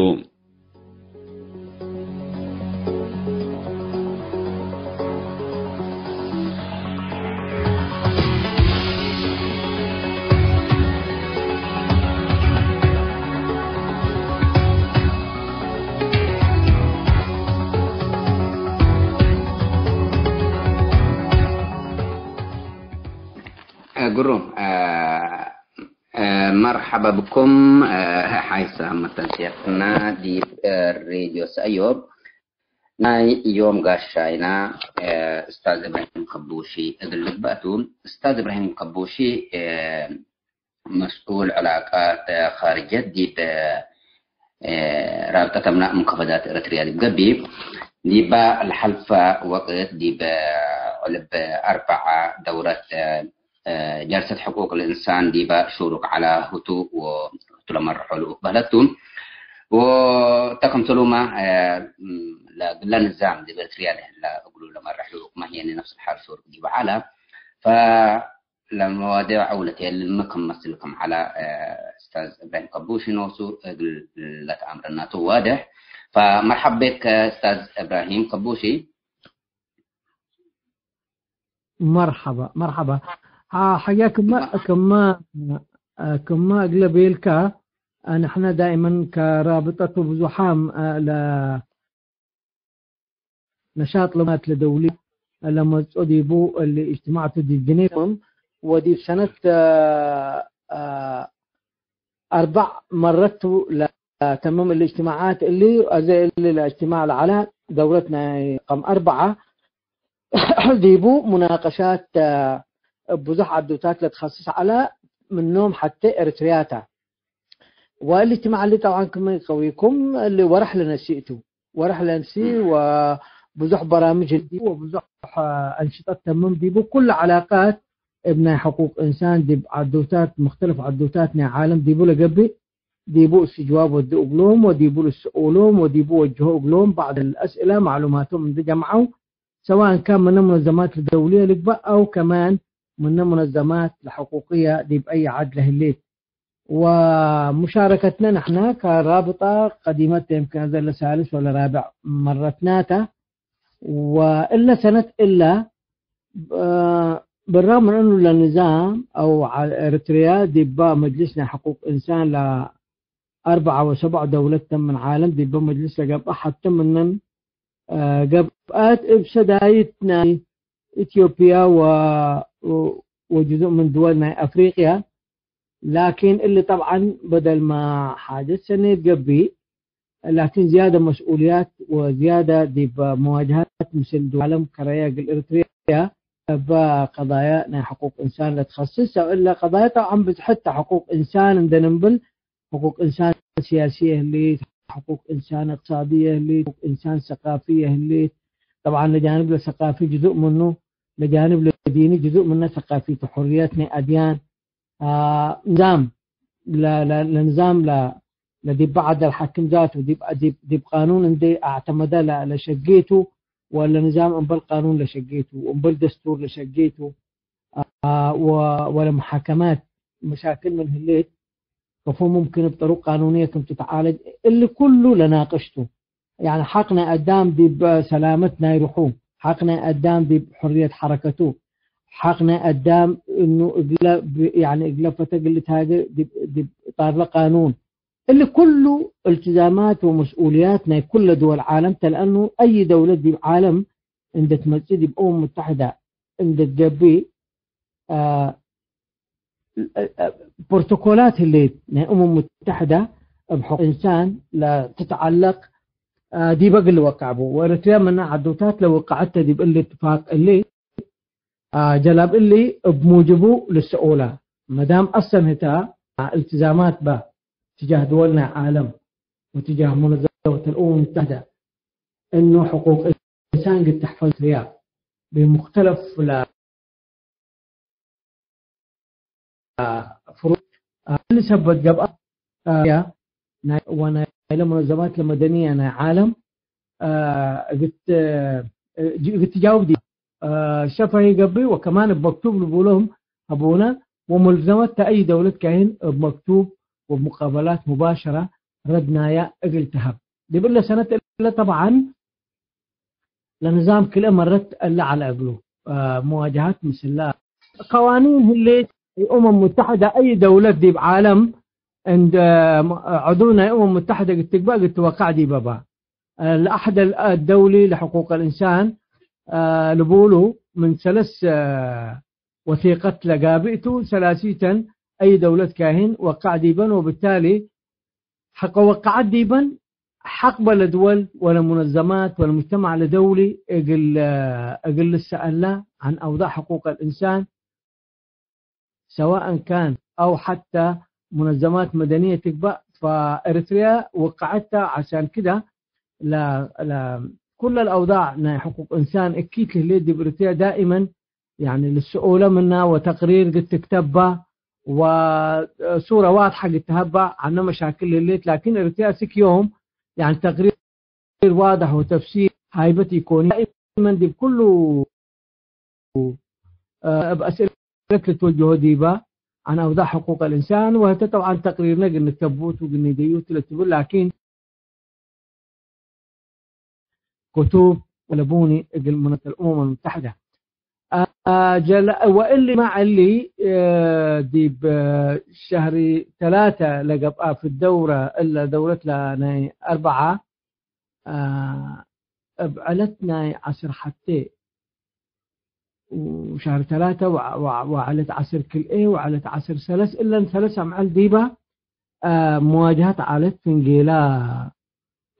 ግሩም። መርሐበ ብኩም። ሓይሰ መተንስየትና ዲብ ሬድዮ ሰእዮብ። ናይ ዮም ጋሻይና እስታዝ እብራሂም ከቡሺ እግል ልግበእ ቱ። እስታዝ እብራሂም ከቡሺ መስኡል ዕላቃት ኻርጀት ዲብ ራብጠት አምናእ ሙንከፈዳት ኤረትርያ ዲብ ገብእ፣ ዲባ ለሐልፈ ወቅት ዲብ ዕልብ አርበዓ ደውረት ጀልሰት ሕቁቅ ልእንሳን ዲበ ሹሩክ ዐለ ህቱ ወህቱ ለመርሖ ልኡክ በህለት ቱ። ወእተ ክምሰሉመ ለእግለ ንዛም ዲብ ኤረትርያ ለህለ እግሉ ለመርሕ ልኡክ መህየኒ ነፍስ ለሓል ሹሩክ ዲበ ዐለ። ፈለመዋዲዕ አውለትየ ልሚ ክም መስል ክም ዐለ እስታዝ እብራሂም ከቡሺ ኖሱ እግል ለተአምረናቱ ዋድሕ። ፈመርሐብ ቤክ እስታዝ እብራሂም ከቡሺ። መርሐባ፣ መርሐባ። ሐ-፣ ሐያ ክመ፣ ክመ፣ ክመ እግለ ቤልካ፣ ንሕነ ዳይመን ከራብጠቱ ብዙሓም ለነሻጥ ለማት ለደውሊ ለመጽኦ ዲቡ እሊ እጅትማዕቱ ዲብ ጅኔቭ ወዲብ ሰነት አርበዕ መረት ቱ ለተምም እሊ እጅትማዓት እሊ፣ አዜ እሊ ለእጅትማዕ ለዐለ ደውረት ናይ ቀም አርበዓ ዲቡ ሙናቀሻት እብ ብዙሕ ዐዶታት ለትከስስ ዐለ፣ ምኖም ሐቴ ኤረትርያ ተ። ወእሊ እጅትማዕ እሊ ጠብዓን ክመ ኢትከዊኩም እሊ ወረሕ ለነሲ እቱ። ወረሕ ለንሲ እም። ወብዙሕ በራምጅ ህልዲ ወብዙሕ አንሽጠት ተምም ዲቡ ኩሉ ዐላቃት እብ ናይ ሕቁቅ እንሳን ዲብ ዐዶታት፣ ሙክተለፍ ዐዶታት ናይ ዓለም ዲቡ ለገብእ፣ ዲቡ እስትጅዋብ ወዱ እግሎም ወዲቡ ልስኦሎም ወዲቡ ወጅሆ እግሎም ባዕድ አልአስእለ ማዕሉማቶም እንዴ ጀምዐው፣ ሰዋእን ካን ምነ ሙነዘማት ለደውልየ ልግበእ አው ከማን ምነ ሙነዘማት ለሕቁቅየ ዲብ አይ ዐድ ለህሌት። ወሙሻረከትነ ንሕነ ከራብጣ ቀዲመት የምክን አዘ ለሳልስ ወለራብዕ መረትና ተ። ወእለ ሰነት እለ፣ እ፣ ብራም ምን እኑ ለንዛም አው ዐ-፣ ኤረትርያ ዲባ መጅልስ ናይ ሕቁቅ እንሳን ለአርበዓ ወሰብዕ ደውለት ምን ዓለም ዲባ መጅልስ ለገብአ ሐቲ ምነን፣ እ፣ ገብአት እብ ሰዳይት ናይ ኢትዮጵያ ወ-፣ ወ-፣ ወጅዙእ ምን ድወል ናይ አፍሪቅያ። ላኪን እሊ ጠብዓን በደልመ ሓጀት ሰኔት ገብእ፣ ላኪን ዝያደ መስኡልያት ወዝያደ ዲብ መዋጅሃት ምስል ድወል ዓለም ከረየ እግል ኤረትርያ እበ ቀዳያ ናይ ሕቁቅ እንሳን ለትከስስ። እለ ቀዳያ ጠብዓን ብዝሐት ተ ሕቁቅ እንሳን እንዴ ንብል፣ ሕቁቅ እንሳን ሲያስየ ህሌት፣ ሕቁቅ እንሳን እቅትሳድየ ህሌት፣ ሕቁቅ እንሳን ሰቃፍየ ህሌት። ጠብዓን ለጃንብ ለሰቃፊ ጅዙእ ምኑ፣ ለጃንብ ለዲኒ ጅዙእ ምነ ሰቃፊት ወሕርየት ናይ አድያን፣ አ፣ ንዛም ለ-፣ ለ-፣ ለንዛም ለ-፣ ለዲብ በዐድ ለሓክም ዛቱ ዲብ፣ ዲብ፣ ዲብ ቃኑን እንዴ አዕተመደ ለ-፣ ለሸጌቱ፣ ወለ ንዛም እምበል ቃኑን ለሸጌቱ፣ እምበል ደስቱር ለሸጌቱ፣ አ፣ ወ-፣ ወለ መሓከማት መሻክል ምን ህሌት፣ ከፎ ሙምክን እብ ጠሩቅ ቃኑንየ ክም ትትዓለጅ፣ እሊ ኩሉ ለናቅሽ ቱ። ያኒ ሐቅ ናይ አዳም ዲብ ሰላመት ናይ ሩሑ፣ ሐቅ ናይ አዳም ዲብ ሕርየት ሐረከቱ፣ ሐቅ ናይ አዳም እኑ እግለ ብ-፣ ያኒ እግለ ፈተ እግል ልትሃጌ ዲብ፣ ዲብ እጣርለ ቃኑን። እሊ ኩሉ እልትዛማት ወመስኡልያት ናይ ኩለ ድወል ዓለም ተ፣ ለአኑ አይ ደውለት ዲብ ዓለም እንዴ ትመጽእ ዲብ እሙም ሙተሐደ እንዴ ትገብእ፣ አ፣ ፕሮቶኮላት ህሌት ናይ እሙም ሙተሐደ እብ ሕቁቅ እንሳን ለትትዐለቅ፣ አ፣ ዲበ እግል ልወቅዕ ቡ። ወኤረትርያ ምነ ዐዶታት ለወቀዐት ተ ዲብ እሊ እትፋቅ እሊ፣ አ፣ ጀላብ እሊ እብ ሙጅቡ ልሰኦላ። መዳም አሰን ህታ እልትዛማት በ ትጃህ ድወል ናይ ዓለም ወትጃህ ሙነዘመት አልኡመም ሙተሕደ እኑ ሕቁቅ እንሳን ግድ ተሕፈዝ ህያ ብሙክተለፍ ለ-፣ ፍሩዕ እሊ ሰበት ገብአ፣ አ፣ ናይ፣ ወናይለ ሙነዘማት ለመደንየ ናይ ዓለም፣ አ፣ እግት፣ እ፣ እግት ትጃውብ ዲ፣ አ፣ ሸፈሂ ገብእ ወከማን እብ መክቱብ ልቡሎም ሀቡነ ወሙልዘመት ተአይ ደውለት ካይን እብ መክቱብ ወሙቀበላት ሙባሸራ ረድ ናያ እግል ተሀብ። ዲብ እለ ሰነት እለ ጠብዓን ለንዛም ክልኤ መረት እለ ዐለ እግሉ፣ አ፣ መዋጀሃት ምስላ ቀዋኒን ህሌት እመም ሙተሐደ አይ ደውለት ዲብ ዓለም እንደ ዐዱ ናይ እመም ሙተሐደ እግል ትግበእ እግል ትወቀዕ ዲበ በ። አ፣ ለአሕደ ደውሊ ለሕቁቅ አልእንሳን፣ አ፣ ልቡሉ ምን ሰለስ፣ አ፣ ወሲቀት ለጋብእ ቱ፣ ሰላሲተን አይ ደውለት ካይን ወቃዕ ዲበን ወብታሊ ሐቀ ወቃዐት ዲበን ሐቅ በ ለድወል ወለሙነዘማት ወለሙጅተማዕ ለደውሊ እግል፣ እግል ልሰአላ ዐን አውዳዕ ሕቁቅ አልእንሳን ሰዋእን ካን አው ሐታ ሙነዘማት መደንየ ትግባእ፣ ፈኤረትርያ ወቃዐት ተ። ዐሻን ክደ ለ-፣ ለ-፣ ኩለ ለአውዳዕ ናይ ሕቁቅ እንሳን እኪት ለህሌት ዲብ ኤረትርያ ዳኢመን ያኒ ልስኡለ ምና ወተቅሪር ግድ ትክተብ በ ወሱረ ዋድሐ ግድ ተሀብ በ ዐነ መሻክል ህሌት። ላኪን ኤረትርያ እስክ ዮም ያኒ ተቅሪር ዋድሕ ወተፍሲር ሃይበት ኢኮን። ዳኢመን ዲብ ኩሉ እብ አስእለት ልትወጀሆ ዲበ ዐን አውዳዕ ሕቁቅ አልእንሳን ወህተ ጠብዓን ተቅሪርነ ግድ ንተቡቱ ግድ ንደዩቱ ለትብል ላኪን ክቱብ ወለቡኒ እግል ሙነዘመት አልኡመም አልሙተሐደ። አ-፣ ጀለ-፣ ወእሊ ማዕ እሊ፣ እ፣ ዲብ ሸህሪ ተላተ ለገብአ ፊ ደውረ፣ እለ ደውረት ለናይ አርበዓ፣ አ፣ እብ ዐለት ናይ ዐስር ሐቴ ወሸህር ተላተ ወ-፣ ወ-፣ ወዐለት ዐስር ክልኤ ወዐለት ዐስር ሰለስ፣ እለን ሰለስ አምዕል ዲበ፣ አ፣ መዋጅሀት ዐለት። ፍንጌላ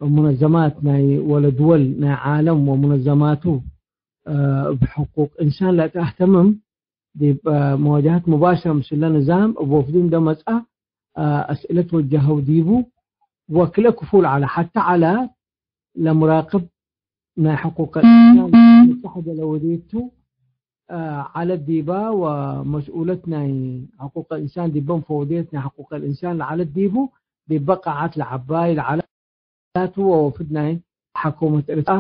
ሙነዘማት ናይ ወለድወል ናይ ዓለም ወሙነዘማቱ፣ አ፣ እብ ሕቁቅ እንሳን ለአትአህተምም ዲብ፣ አ፣ መዋጅሀት ሙባሽረ ምስለ ንዛም እብ ወፍዱ እንደ መጽአ፣ አ፣ አስእለት ወጀሀው ዲቡ ወክልኤ ክፉል ዐለ። ሐተ ዐለ ለሙራቅብ ናይ ሕቁቅ እንሳን ሙተሐደ ለወዴቱ፣ አ፣ ዐለት ዲባ ወመስኡለት ናይ ሕቁቅ እንሳን ዲበ መፈወድየት ናይ ሕቁቅ እንሳን ለዐለት ዲቡ፣ ዲበ ቃዓት ለዐባይ ለዐለት ቱ ወወፍድ ናይ ሐኩመት ኤረትርያ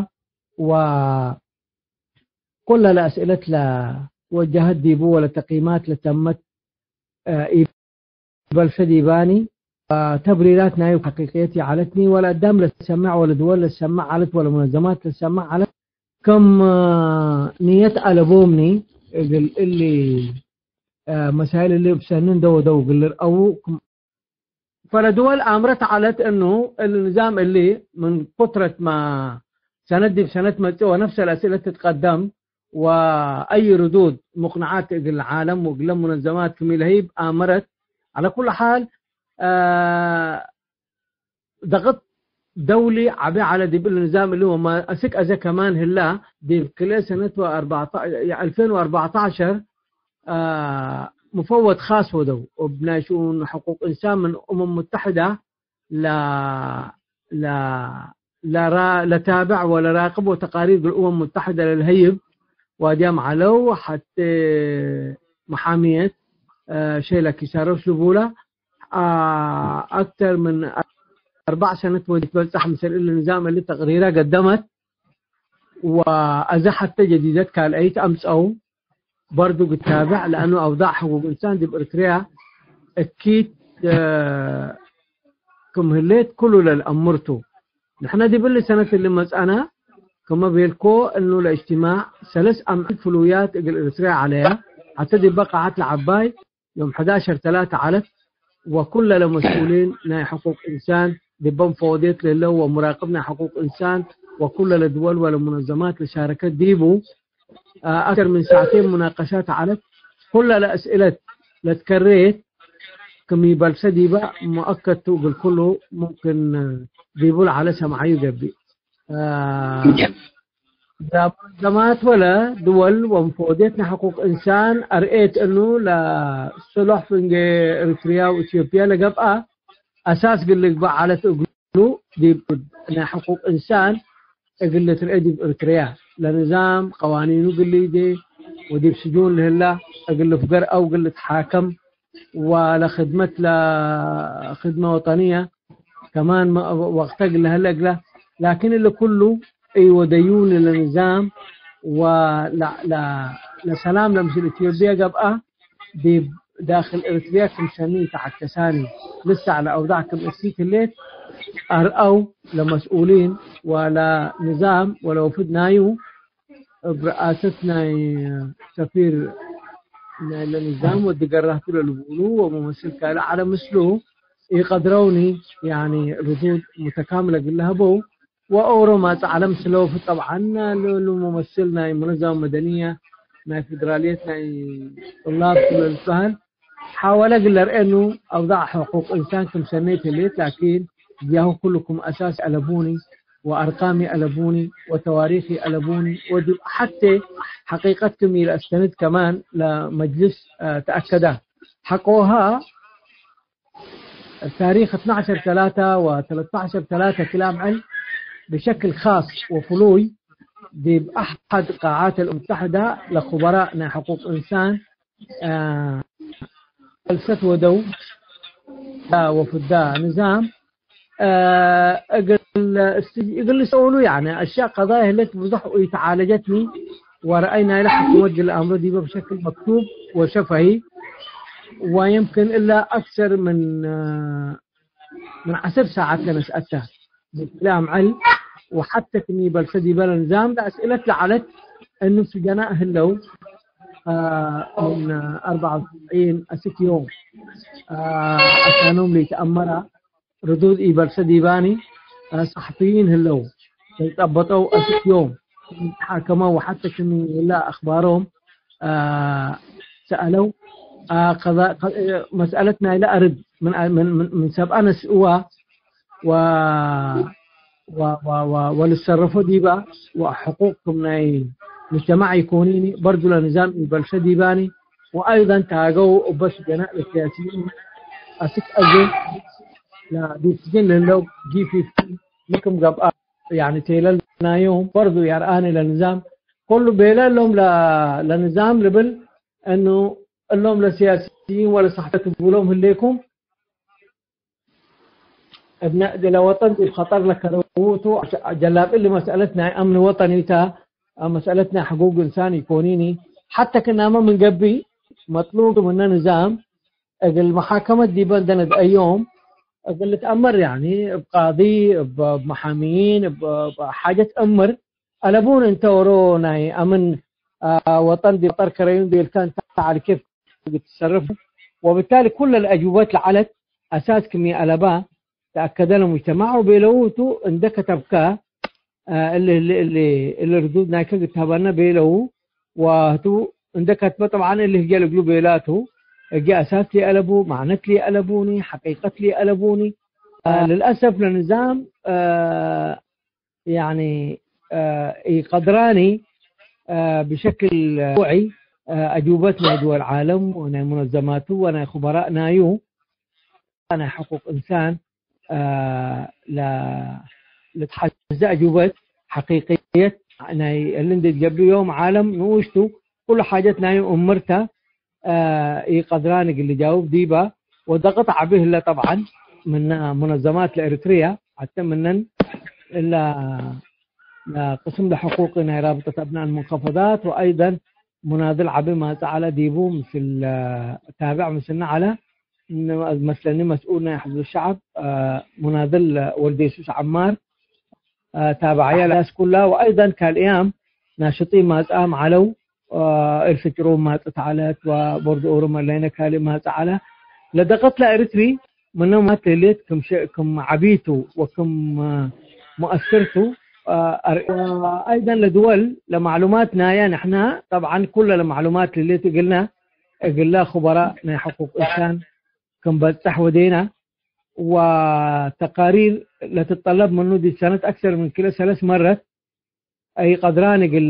ወኩለ ለአስእለት ለወጀሀት ዲቡ ወለተቅይማት ለተመት፣ አ፣ ኢበልሰ ዲባኒ፣ አ፣ ተብሪራት ናዩ ሐቂቅየት ይዐለትኒ፣ ወለአዳም ለሰምዕ ወለድወል ለሰምዕ ዐለት ወለሙነዘማት ለሰምዕ ዐለት። ክም ንየት አለቦምኒ እግል እሊ፣ አ፣ መሳይል እሊ እብ ሰኒ እንደ ወደው እግል ልርአዉ ክም ፈለድወል አምረት ዐለት እኑ እሊ ንዛም እሊ ምን ኩትረት ማ ሰነት ዲብ ሰነት መጽእ ወነፍሰ ለአስእለት ትትቀደም ወአይ ርዱድ ሙቅነዓት እግል ዓለም ወእግለ ሙነዘማት ክም ኢለህይብ አመረት። ዐለ ኩሉ ሓል፣ አ፣ ደቅጥ ደውሊ ዐቢ ዐለ ዲብ እሊ ንዛም እሊ ወማ አስክ አዜ ከማን ህላ ዲብ ክልኤ ሰነት ወአርባዕተ፣ አልፌን ወአርባዕተ ዐሸር፣ አ፣ ሙፈወድ ካስ ወደው እብ ናይ ሽኡን ሕቁቅ እንሳን ምን እመም ሙተሐደ ለ-፣ ለ-፣ ለራ-፣ ለታብዕ ወለራቅብ ወተቃሪር እግል እመም ሙተሐደ ለልሀይብ ዋድያም ዐለው። ሐቴ መሓምየት፣ አ፣ ሸይለ ኪሳሮስ ልቡላ፣ አ፣ አክተር ምን አርበዕ ሰነት ወዲት በጽሕ ምስል እሊ ንዛም እሊ ተቅሪረ ገደመት። ወአዜ ሐቴ ጀዲደት ካልአይት አምጽአው በርዱ ግታብዕ፣ ለአኑ አውዳዕ ሕቁቅ እንሳን ዲብ ኤረትርያ እኪት፣ እ፣ ክም ህሌት ኩሉ ለልአምር ቱ። ንሕነ ዲብ እሊ ሰነት እሊ መጽአነ፣ ክመ ቤልኮ እኑ ለእጅትማዕ ሰለስ አምዕል ፍሉያት እግል ኤረትርያ ዐለያ፣ ሐቴ ዲበ ቃዓት ለዐባይ ዮም ሐዳሸር ተላተ ዐለት፣ ወኩለ ለመስኡሊን ናይ ሕቁቅ እንሳን ዲበ መፈወድየት ለህለው ወሙራቅብ ናይ ሕቁቅ እንሳን ወኩለ ለድወል ወለሙነዘማት ለሻረከት ዲቡ፣ አ፣ አክተር ምን ሳዕቴን ሙናቀሻት ዐለት። ኩለ ለአስእለት ለትከሬት ክም ኢበልሰ ዲበ ሙአከድ ቱ እግል ኩሉ ሙምክን ዲቡ ለዐለ ሰምዓዩ ገብእ። አ፣ ለመንዘማት ወለ ድወል ወምፎድየት ናይ ሕቁቅ እንሳን አርኤት እኑ ለሰሎሕ ፍንጌ ኤሪትርያ ወኢትዮጵያ ለገብአ አሳስ እግል ልግበእ ዐለት እግሉ ዲብ ናይ ሕቁቅ እንሳን እግል ልትርኤ ዲብ ኤሪትርያ ለንዛም ቀዋኒኑ እግል ልይዴ ወዲብ ስጁን ለህላ እግል ልፍገር አው እግል ልትሓከም ወለክድመት ለክድመ ወጠንየ ከማን መ-፣ ወቅተ እግል ለሀለ እግለ። ላኪን እሊ ኩሉ ኢወደዩኒ ለንዛም ወለ-፣ ለ-፣ ለሰላም ለምስል ኢትዮጵያ ገብአ ዲብ ዳክል ኤሪትርያ ክም ሰኒ ኢተዐከሳኒ። ልሳዕ ለአውዳዕ ክም እሲት ህሌት አርአው ለመስኡሊን ወለንዛም ወለወፍድ ናዩ እብ ረአሰት ናይ ሰፊር ናይለ ንዛም ወዲ ገራህቱ ለልቡሉ ወመመስል ካልእ ዐለ ምስሉ ኢቀድረውኒ፣ ያኒ ርዱድ ሙተካምለ እግል ለሀበው ወኦሮ ማጽእ ዐለ ምስለ ወፍድ ጠብዓን ለእሉ መመስል ናይ ሙነዘመ መደንየ ናይ ፌደራልየት ናይ ጥላብ ክም ለልትበህል ሓወለ እግል ለርኤኑ አውዳዕ ሕቁቅ እንሳን ክም ሰኔት ህሌት፣ ላኪን እያሁ ኩሉ ክም አሳስ አለቡኒ ወአርቃም ይአለቡኒ ወተዋሪክ ይአለቡኒ ወዲብ ሐቴ ሐቂቀት ክም ኢለአስተንድ ከማን ለመጅልስ፣ አ፣ ተአከደ። ሐቆሃ ታሪክ እትናዐሸር ተላተ ወተለተዐሸር ተላተ ክል አምዕል ብሸክል ካስ ወፍሉይ ዲብ አሐድ ቃዓት አልእም ሙተሐደ ለኩበራእ ናይ ሕቁቅ እንሳን፣ አ፣ ጀልሰት ወደው ወፍዳ ንዛም አ፣ እግል እስ-፣ እግል ልሰኡሉ፣ ያኒ፣ አሽያእ ቀዳያ ህሌት ብዙሕ ኢተዓለጀትኒ፣ ወረአይ ናይለ ሕኩመት እግል አምሮ ዲበ ብሸክል መክቱብ ወሸፈሂ፣ ወየምክን እለ አክሰር ምን፣ አ፣ ምን ዐስር ሳዐት ለነስአተ። ክል አምዕል ወሐተ ክም ኢበልሰ ዲበ ለንዛም ለአስእለት ለዐለት እኑ ስጀናእ ህለው፣ አ፣ ምን አርበዐ ወሰብዒን አስክ ዮም፣ አ፣ አካኖም ለኢተአመረ ርዱድ ኢበልሰ ዲባኒ፣ አ፣ ሰሐፍይን ህለው፣ ለልጠበጠው አስክ ዮም፣ ሓከመው ወሐተ ክም ህላ አክባሮም፣ አ፣ ሰአለው። አ፣ ከዛ፣ ከ-፣ መስአለት ናይለ አርድ ምን፣ ምን፣ ምን፣ ምን ሰብአ ነስእዋ ወ-፣ ወ-፣ ወ-፣ ወ-፣ ወልሰረፎ ዲባ ወሕቁቅ ክም ናይ ሙጅተማዕ ኢኮኒኒ በርዱ ለንዛም ኢበልሰ ዲባኒ ወአይደን ታገው እበ ስጀናእ ለሲያሲይን አስክ አዜ ለዲብ ስጅን ለህለው ጂ ፊፍቲ ልክም ገብአ፣ ያኒ ቴለል ናዮም በርዱ ያርአኒ ለንዛም ኩሉ ቤለ እሎም ለ-፣ ለንዛም ልብል እኑ እሎም ለሲያሲይን ወለሰሕፈት ትቡሎም ህሌኩም እብነ ለወጠን ዲብ ኸጠር ለከረውቱ ጀላብ እሊ መስአለት ናይ አምን ወጠኒ ተ፣ መስአለት ናይ ሕቁቅ እንሳን ኢኮኒኒ። ሐተ ክናመ ምን ገብእ መጥሉብ ምነ ንዛም እግል መሓከመት ዲበ እንደ ነድአዮም እግል ልትአመር፣ ያኒ እብ ቃዲ፣ እብ፣ እብ መሓሚይን፣ እብ፣ እብ ሓጀት እምር አለቡን እንተ ኦሮ ናይ አምን፣ አ፣ ወጠን ዲብ ቀጠር ከረዩን ቤልከ እንተ ዐለ ኬፍ ትሰረፍ። ወብታሊ ኩለ ለአጅውበት ለዐለት አሳስ ክም አለባ ተአከደ ለሙጅተማዕ ወቤለው ቱ እንደ ከተብከ፣ አ፣ እሊ፣ እሊ፣ እሊ፣ እሊ ርዱድ ናይከ ግታባነ ቤለው ወህቱ እንደ ከትበ ጠብዓን እሊ ህጌ ለእግሉ ቤላቱ እጌ አሳስ ሊአለቡ፣ ማዕነት ሊአለቡኒ፣ ሐቂቀት ሊአለቡኒ። አ፣ ልልአሰፍ ለንዛም፣ አ፣ ያኒ፣ አ፣ ኢቀድራኒ፣ አ፣ ብሸክል ውዑይ፣ አ፣ አጁበት ናይ ድወል ዓለም ወናይ ሙነዘማቱ ወናይ ኹበራእ ናዩ ናይ ሕቁቅ እንሳን፣ አ፣ ለ-፣ ልትሐዜ አጁበት ሐቂቅየት ናይ እሊ እንዴ ትገብእ ዮም ዓለም ንኡሽቱ ኩሉ ሓጀት ናዩ እምርተ፣ አ፣ ኢቀድራን እግል ልጃውብ ዲበ፣ ወደቅጥ ዐቢ ህለ ጠብዓን ምነ ሙነዘማት ለኤሪትርያ፣ ሐተ ምነን እለ ለቅስም ለሕቁቅ ናይ ራብጠት አብናእ አልሙንከፈዳት ወአይደን ሙናድል ዐቢ ማጽእ ዐለ ዲቡ ምስል፣ አ፣ ታብዕ ምስልነ ዐለ። እነ መስለኒ መስኡል ናይ ሕዝብ ሸዐብ፣ አ፣ ሙናድል ወልዴሱስ ዐማር፣ አ፣ ታብዐየ ለአስኩላ ወአይደን ካልእያም ናሽጢን ማጽአም ዐለው፣ አ፣ እልፍ ጭሩም ማጽት ዐለት ወቦርድ ኦሮም ለይነ ካልእ ማጽእ ዐለ። ለደቀት ለኤሪትሪ ምነ ማት ለህሌት ክም ሸ-፣ ክም ዐቢቱ ወክም፣ አ፣ ሙአስርቱ፣ አ፣ አር-፣ ወአይደን ለድወል ለማዕሉማት ናየ ንሕና ጠብዓን ኩለ ለማዕሉማት ለህሌት እግልነ እግለ ኹበራእ ናይ ሕቁቅ እንሳን ክም በጽሕ ወዴና። ወተቃሪር ለትጠለብ ምኑ ዲብ ሰነት አክሰር ምን ክለ ሰለስ መረት ኢቀድራን እግል፣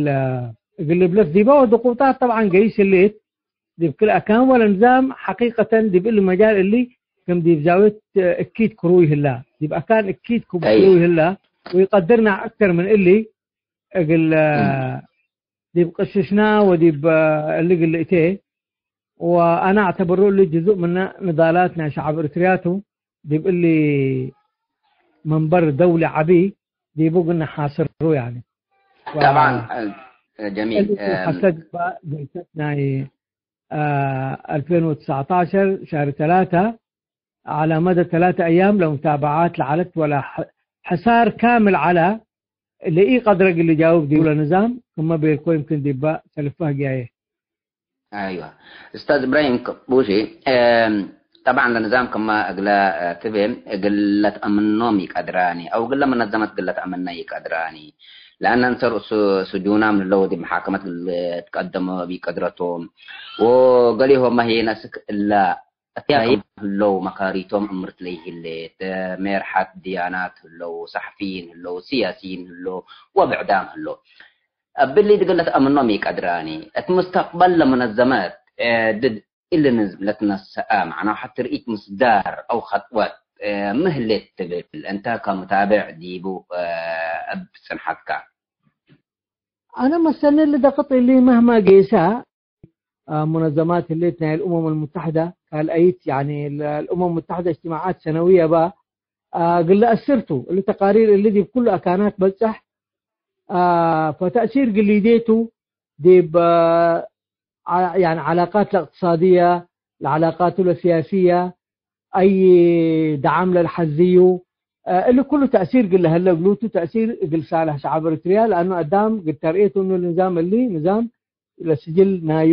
እግል ልብለስ ዲበ ወድቁጣት ጠብዓን ገይስ ህሌት፣ ዲብ ክል አካን ወለ ንዛም ሐቂቀተን ዲብ እሊ መጃል እሊ ክም ዲብ ዛውየት እኪት ክሩይ ህላ፣ ዲብ አካን እኪት ክም ክሩይ ህላ፣ ወኢቀድርና አክተር ምን እሊ እግል ዲብ ቅሽሽና ወዲብ እሊ እግል ልእቴ፣ ወአነ አዕተብሮ እሊ ጅዙእ ምነ ንዳላት ናይ ሸዐብ እርትርያ ቱ፣ ዲብ እሊ መንበር ደውሊ ዐቢ ዲቡ ግነ ሓስሩ፣ ያኒ። ወ-፣ ጠብዓን፣ ጀሚል፣ እሊ ሐሰ ዲባ ጀልሰት ናይ፣ አ፣ አልፌን ወትስዐተዐሸር ሸህር ተላተ፣ ዐለ መደ ተላተ አያም ለሙታበዓት ለዐለት ወለ ሐ-፣ ሕሳር ካምል ዐለ፣ ለኢቀድረ እግል ልጃውብ ዲቡ ለንዛም፣ ክመ ቤልኮ ይምክን ዲባ ሰልፍ ፈህግያዬ። አይዋ። ኡስታዝ እብራሂም ቀቡሺ፣ እም፣ ጠብዓን ለንዛም ክመ እግለ ትቤ፣ እግል ለትአምኖም ኢቀድራኒ፣ አው እግለ መነዘመት እግል ለትአምነ ኢቀድራኒ። ለአነ እንሰር ሱ-፣ ስጁናም ህለው ዲብ መሓከመት እግል ልትቀደሞ እብ ኢቀድረቶም። ወገሌሆመ ህዬ ነስክ እለ እትያቶም ህለው መካሪቶም እምርት ለይህሌት፣ ሜርሐት ድያናት ህለው፣ ሰሕፊይን ህለው፣ ስያሲይን ህለው፣ ወብዕዳም ህለው። እብሊ እግል ለትአምኖም ኢቀድራኒ። እት ሙስተቅበል ለመነዘመት፣ እ፣ ድድ እሊ ንዝም ለትነሰአ፣ መዕናሁ ሐቲ ርኢት ምስዳር አው ኸጥወት፣ እ፣ ሚ ህሌት ትብል፣ እንተ ከሙታብዕ ዲቡ፣ እ፣ እብ ጽንሐትከ? አነ መሰኒ እሊ ደቅጥ እሊ መህማ ጌሰ፣ አ፣ ሙነዘማት ህሌት ናይ አልኡመም አልሙተሐደ ካልአይት፣ ያኒ ለአልኡመም ሙተሐደ እጅትማዓት ሰነውየ በ፣ አ፣ እግል ለአስር ቱ። እሊ ተቃሪር እሊ ዲብ ኩሉ አካናት በጽሕ፣ አ፣ ፈተእሲር እግል ሊዴ ቱ ዲብ፣ አ፣ ዓ-፣ ያኒ ዐላቃት ለእቅትሳድየ፣ ለዐላቃቱ ለስያስየ፣ አይ ደዓም ለልሐዝዩ፣ አ፣ እሊ ኩሉ ተእሲር እግል ለሀለ እግሉ ቱ፣ ተእሲር እግል ሳልሕ ሸዐብ ኤሪትርያ፣ ለአኑ አዳም እግል ተርኤ ቱ እኑ ንዛም እሊ ንዛም ለስጅል ናዩ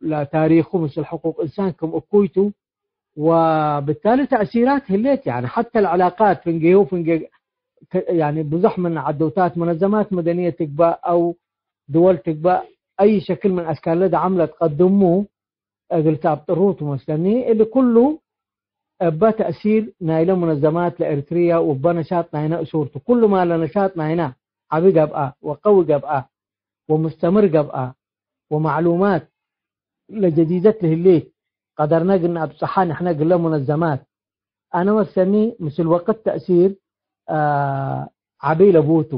ለታሪኩ ምስል ሕቁቅ እንሳን ክም እኩይ ቱ፣ ወብታሊ ተእሲራት ህሌት፣ ያኒ ሐተ ለዕላቃት ፍንጌሁ ፍንጌ፣ ከ-፣ ያኒ ብዙሕ ምን ዐዶታት መነዘማት መደንየት ትግባእ አው ድወል ትግባእ፣ አይ ሸክል ምን አስካለ ደዓም ለትቀድሙ እግል ተአብጥሩ ቱ መስለኒ። እሊ ኩሉ እበ ተእሲር ናይለ ሙነዘማት ለኤሪትርያ ወእበ ነሻጥ ናይነ እሱር ቱ። ኩሉ ማ ለነሻጥ ናይነ ዐቢ ገብአ ወቀዊ ገብአ ወሙስተምር ገብአ ወመዕሉማት ለጀዲደት ለህሌት ቀደርነ እግል ነአብጽሐ ንሕነ እግለ ሙነዘማት። አነ ወሰኒ ምስል ወቅት ተእሲር፣ አ፣ ዐቢ ለቡ ቱ።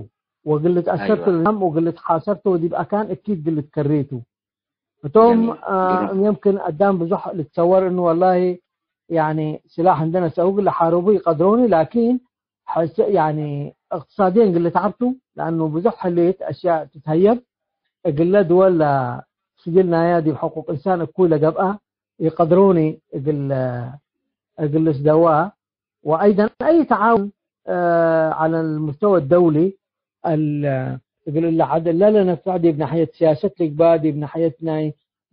ወእግል ልትአሰር ቱ፣ አይዋ። ለናም ወእግል ልትሓሰር ቱ፣ ወዲብ አካን እኪት እግል ልትከሬ ቱ። እቶም፣ ጀሚል። አ፣ ጅሩም። የምክን አዳም ብዙሕ ልትሰወር እኑ ወላሂ፣ ያኒ፣ ስላሕ እንደ ነስአው እግል ለሓርቡ ይቀድሮኒ፣ ላኪን ሐሰ-፣ ያኒ፣ እቅትሳድየን እግል ልትዓብ ቱ፣ ለአኑ ብዙሕ ህሌት አሽያእ ትትሀየብ፣ እግለ ድወል ለስጅል ናያ ዲብ ሕቁቅ እንሳን እኩይ ለገብአ ይቀድሮኒ እግል፣ እግል ልስደዋ። وأيضًا أي تعاون، آه، على المستوى الدولي، ال-، እግል እለ ዐድ እለ ለነፍዕ ዲብ ናሕየት ስያሰት ልግባእ፣ ዲብ ናሕየት ናይ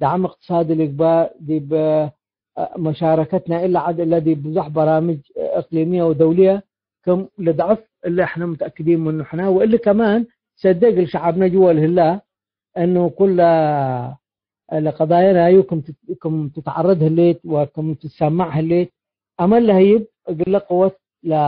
ደዓም እቅትሳዲ ልግባእ፣ ዲብ፣ አ፣ መሻረከት ናይ እለ ዐድ እለ ዲብ ብዙሕ በራምጅ እቅሊምየ ወደውልየ ክም ልድዐፍ እለ ሕነ ሙተአክዲን ምኑ ሕነ፣ ወእሊ ከማን ሰዴ እግል ሸዐብነ ጅወ ለህላ እኑ ኩለ ለቀዳየ ናዩ ክም ትት-፣ ክም ትትዐረድ ህሌት ወክም ትሰማዕ ህሌት፣ አመል ለህይብ እግለ ቅወት ለ-፣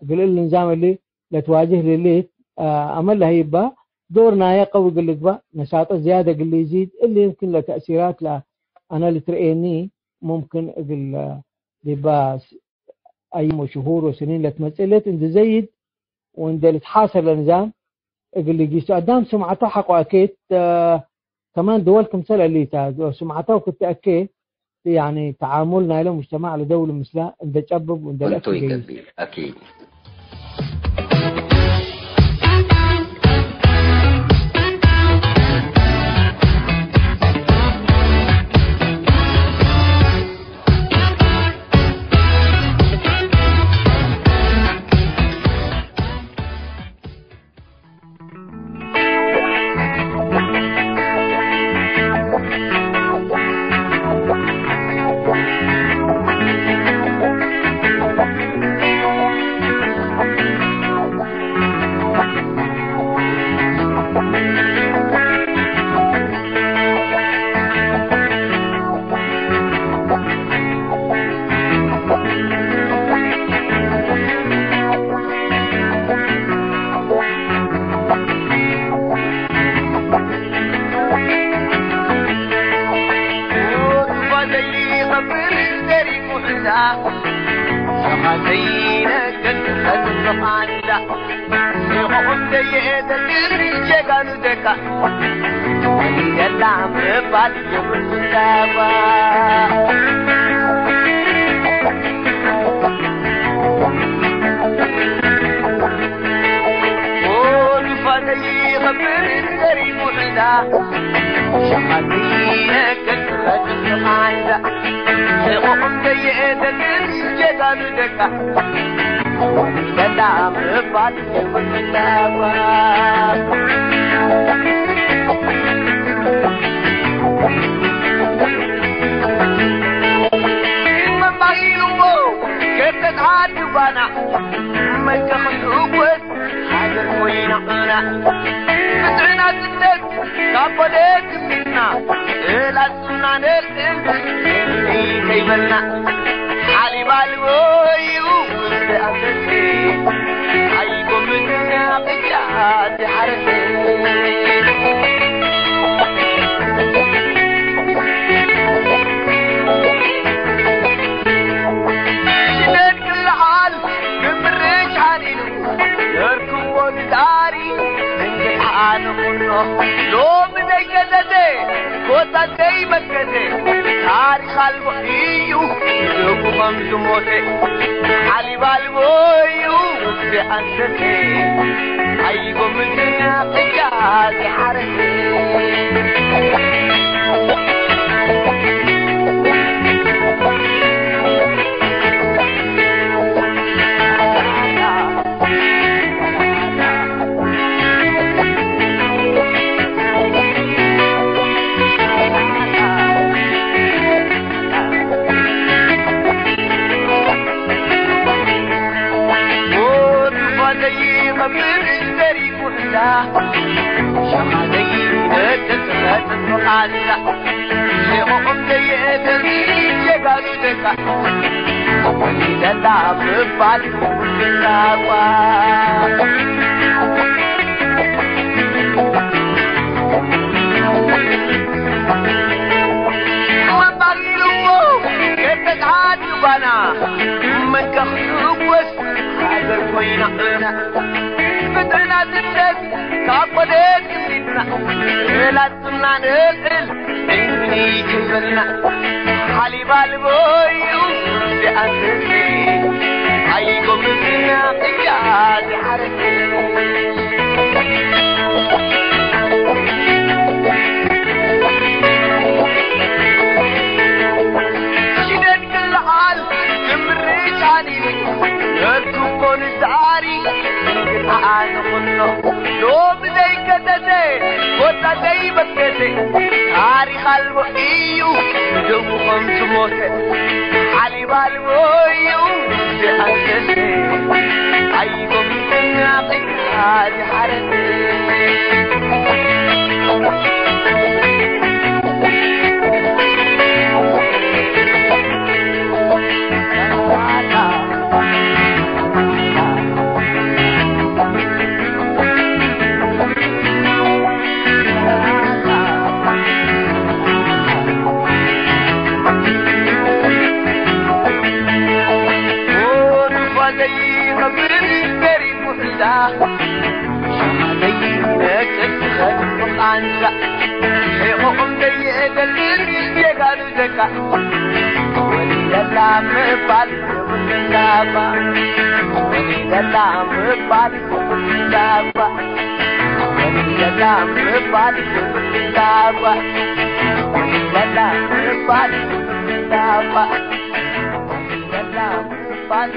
እግል እል ንዛም እሊ ለትዋጅህ ለህሌት፣ አ-፣ አመል ለህይብ በ፣ ዶር ናየ ቀዊ እግል ልግባእ፣ ነሻጠ ዝያድ እግል ልይዚድ፣ እሊ የምክን ለተእሲራት ለአነ ልትርኤኒ፣ ሙምክን እግል ዲባ ስ-፣ አያም ወሽሁር ወስኒን ለትመጽእ ህሌት እንዴ ዘይድ ወእንዴ ልትሓሰር ለንዛም እግል ልጊሱ። አዳም ስምዐተው ሐቆ አኬት፣ አ፣ ከማን ድወል ክምሰል እሊታ፣ ስምዐተው ክትአኬ፣ ያኒ ተዓሙል ናይለ ሙጅተማዕ ለደውል ምስላ እንዴ ጨብብ ወእንዴ ክምቱ ለአኬ ገይስ። ይገብእ፣ አኪድ። ዘይነገድ ኸድምቕ አንዳ፣ ሴቆም ደየኤተግል ጀጋኑ ደቃ፣ ወሊደላ ምባል የብሉን ዳባ። ኦዱፋ ዘይኸብር ዘሪቡ ሕዳ፣ ሸማግለ ገጽ ኸድምቕ አንዳ፣ ሴቆም ደየኤተግል ጀጋኑ ደቃ፣ ወሊደላ ምባል የብሉን ዳባ። መማሂሉሞ ገርተት ዓዲ ባና፣ መድከ ክንድወት ሃገር ኮይና እና፣ ብዝዕና ጽንተት ካብ በደት እምቢትና፣ እላጽና ነልዕል ከይበልና፣ ሓሊብ ኣልቦዩ ብኣሰሴ፣ ኣይጎምዝና ቅጫት ሓረሴ። ሽደድ ክልዓል ግምርሽ ሓኒኑ፣ የርክቦ ንዳሪ እንግዳ ንኹኖ። ሎሚ ዘይገደደ፣ ኮታ ዘይመከተ፣ ታሪኽ ኣልቦ እዩ፣ ደጉ ከም ዝሞተ። ሓሊብ ኣልቦ እዩ፣ ብኣንሰተ። ኣይጎምዝና ቅጫ ዝሓረሰ። ሞት ፋደይ መብር ዘሪቡ እንዳ፣ ሸማደይ ነደት ኸጥፍ ቃንዳ፣ ሸቆም ደየተን ጀጋኑ ደቃ፣ ወሊደላ ምባል ዳባ። ወባግልሞ ገበጣት ባና፣ መንቀፍ ንእወስ ሃገር ኮይና እና፣ ፍትሕና ስደት ካብ ወደት ግዲድና፣ እላጽና ንእልዕል እኒ ከይበልና፣ ሓሊብ ኣልቦዩ ዝኣስር፣ ኣይጎምዝና ቅጫ ዝሓረስ። ሽደት ክልዓል ግምርሽ ኣኒኒ፣ ነርኩ እኮ ንዛሪ፣ እንግዳ ንኹኖ። ሎሚ ዘይከተተ፣ ኮታ ዘይበገሰ፣ ታሪኽ ኣልቦ እዩ፣ ደሙ ከም ዝሞተ። ሓሊብ ኣልቦ እዩ፣ ዝኣሰሰ፣ ኣይጎምዝና ቅጫ ዝሓረሰ። ወሊደላ ምባል ዳባ፣ ወሊደላ ምባል ዳባ፣ ወሊደላ ምባል ዳባ፣ ወሊደላ ምባል ዳባ፣ ወሊደላ ምባል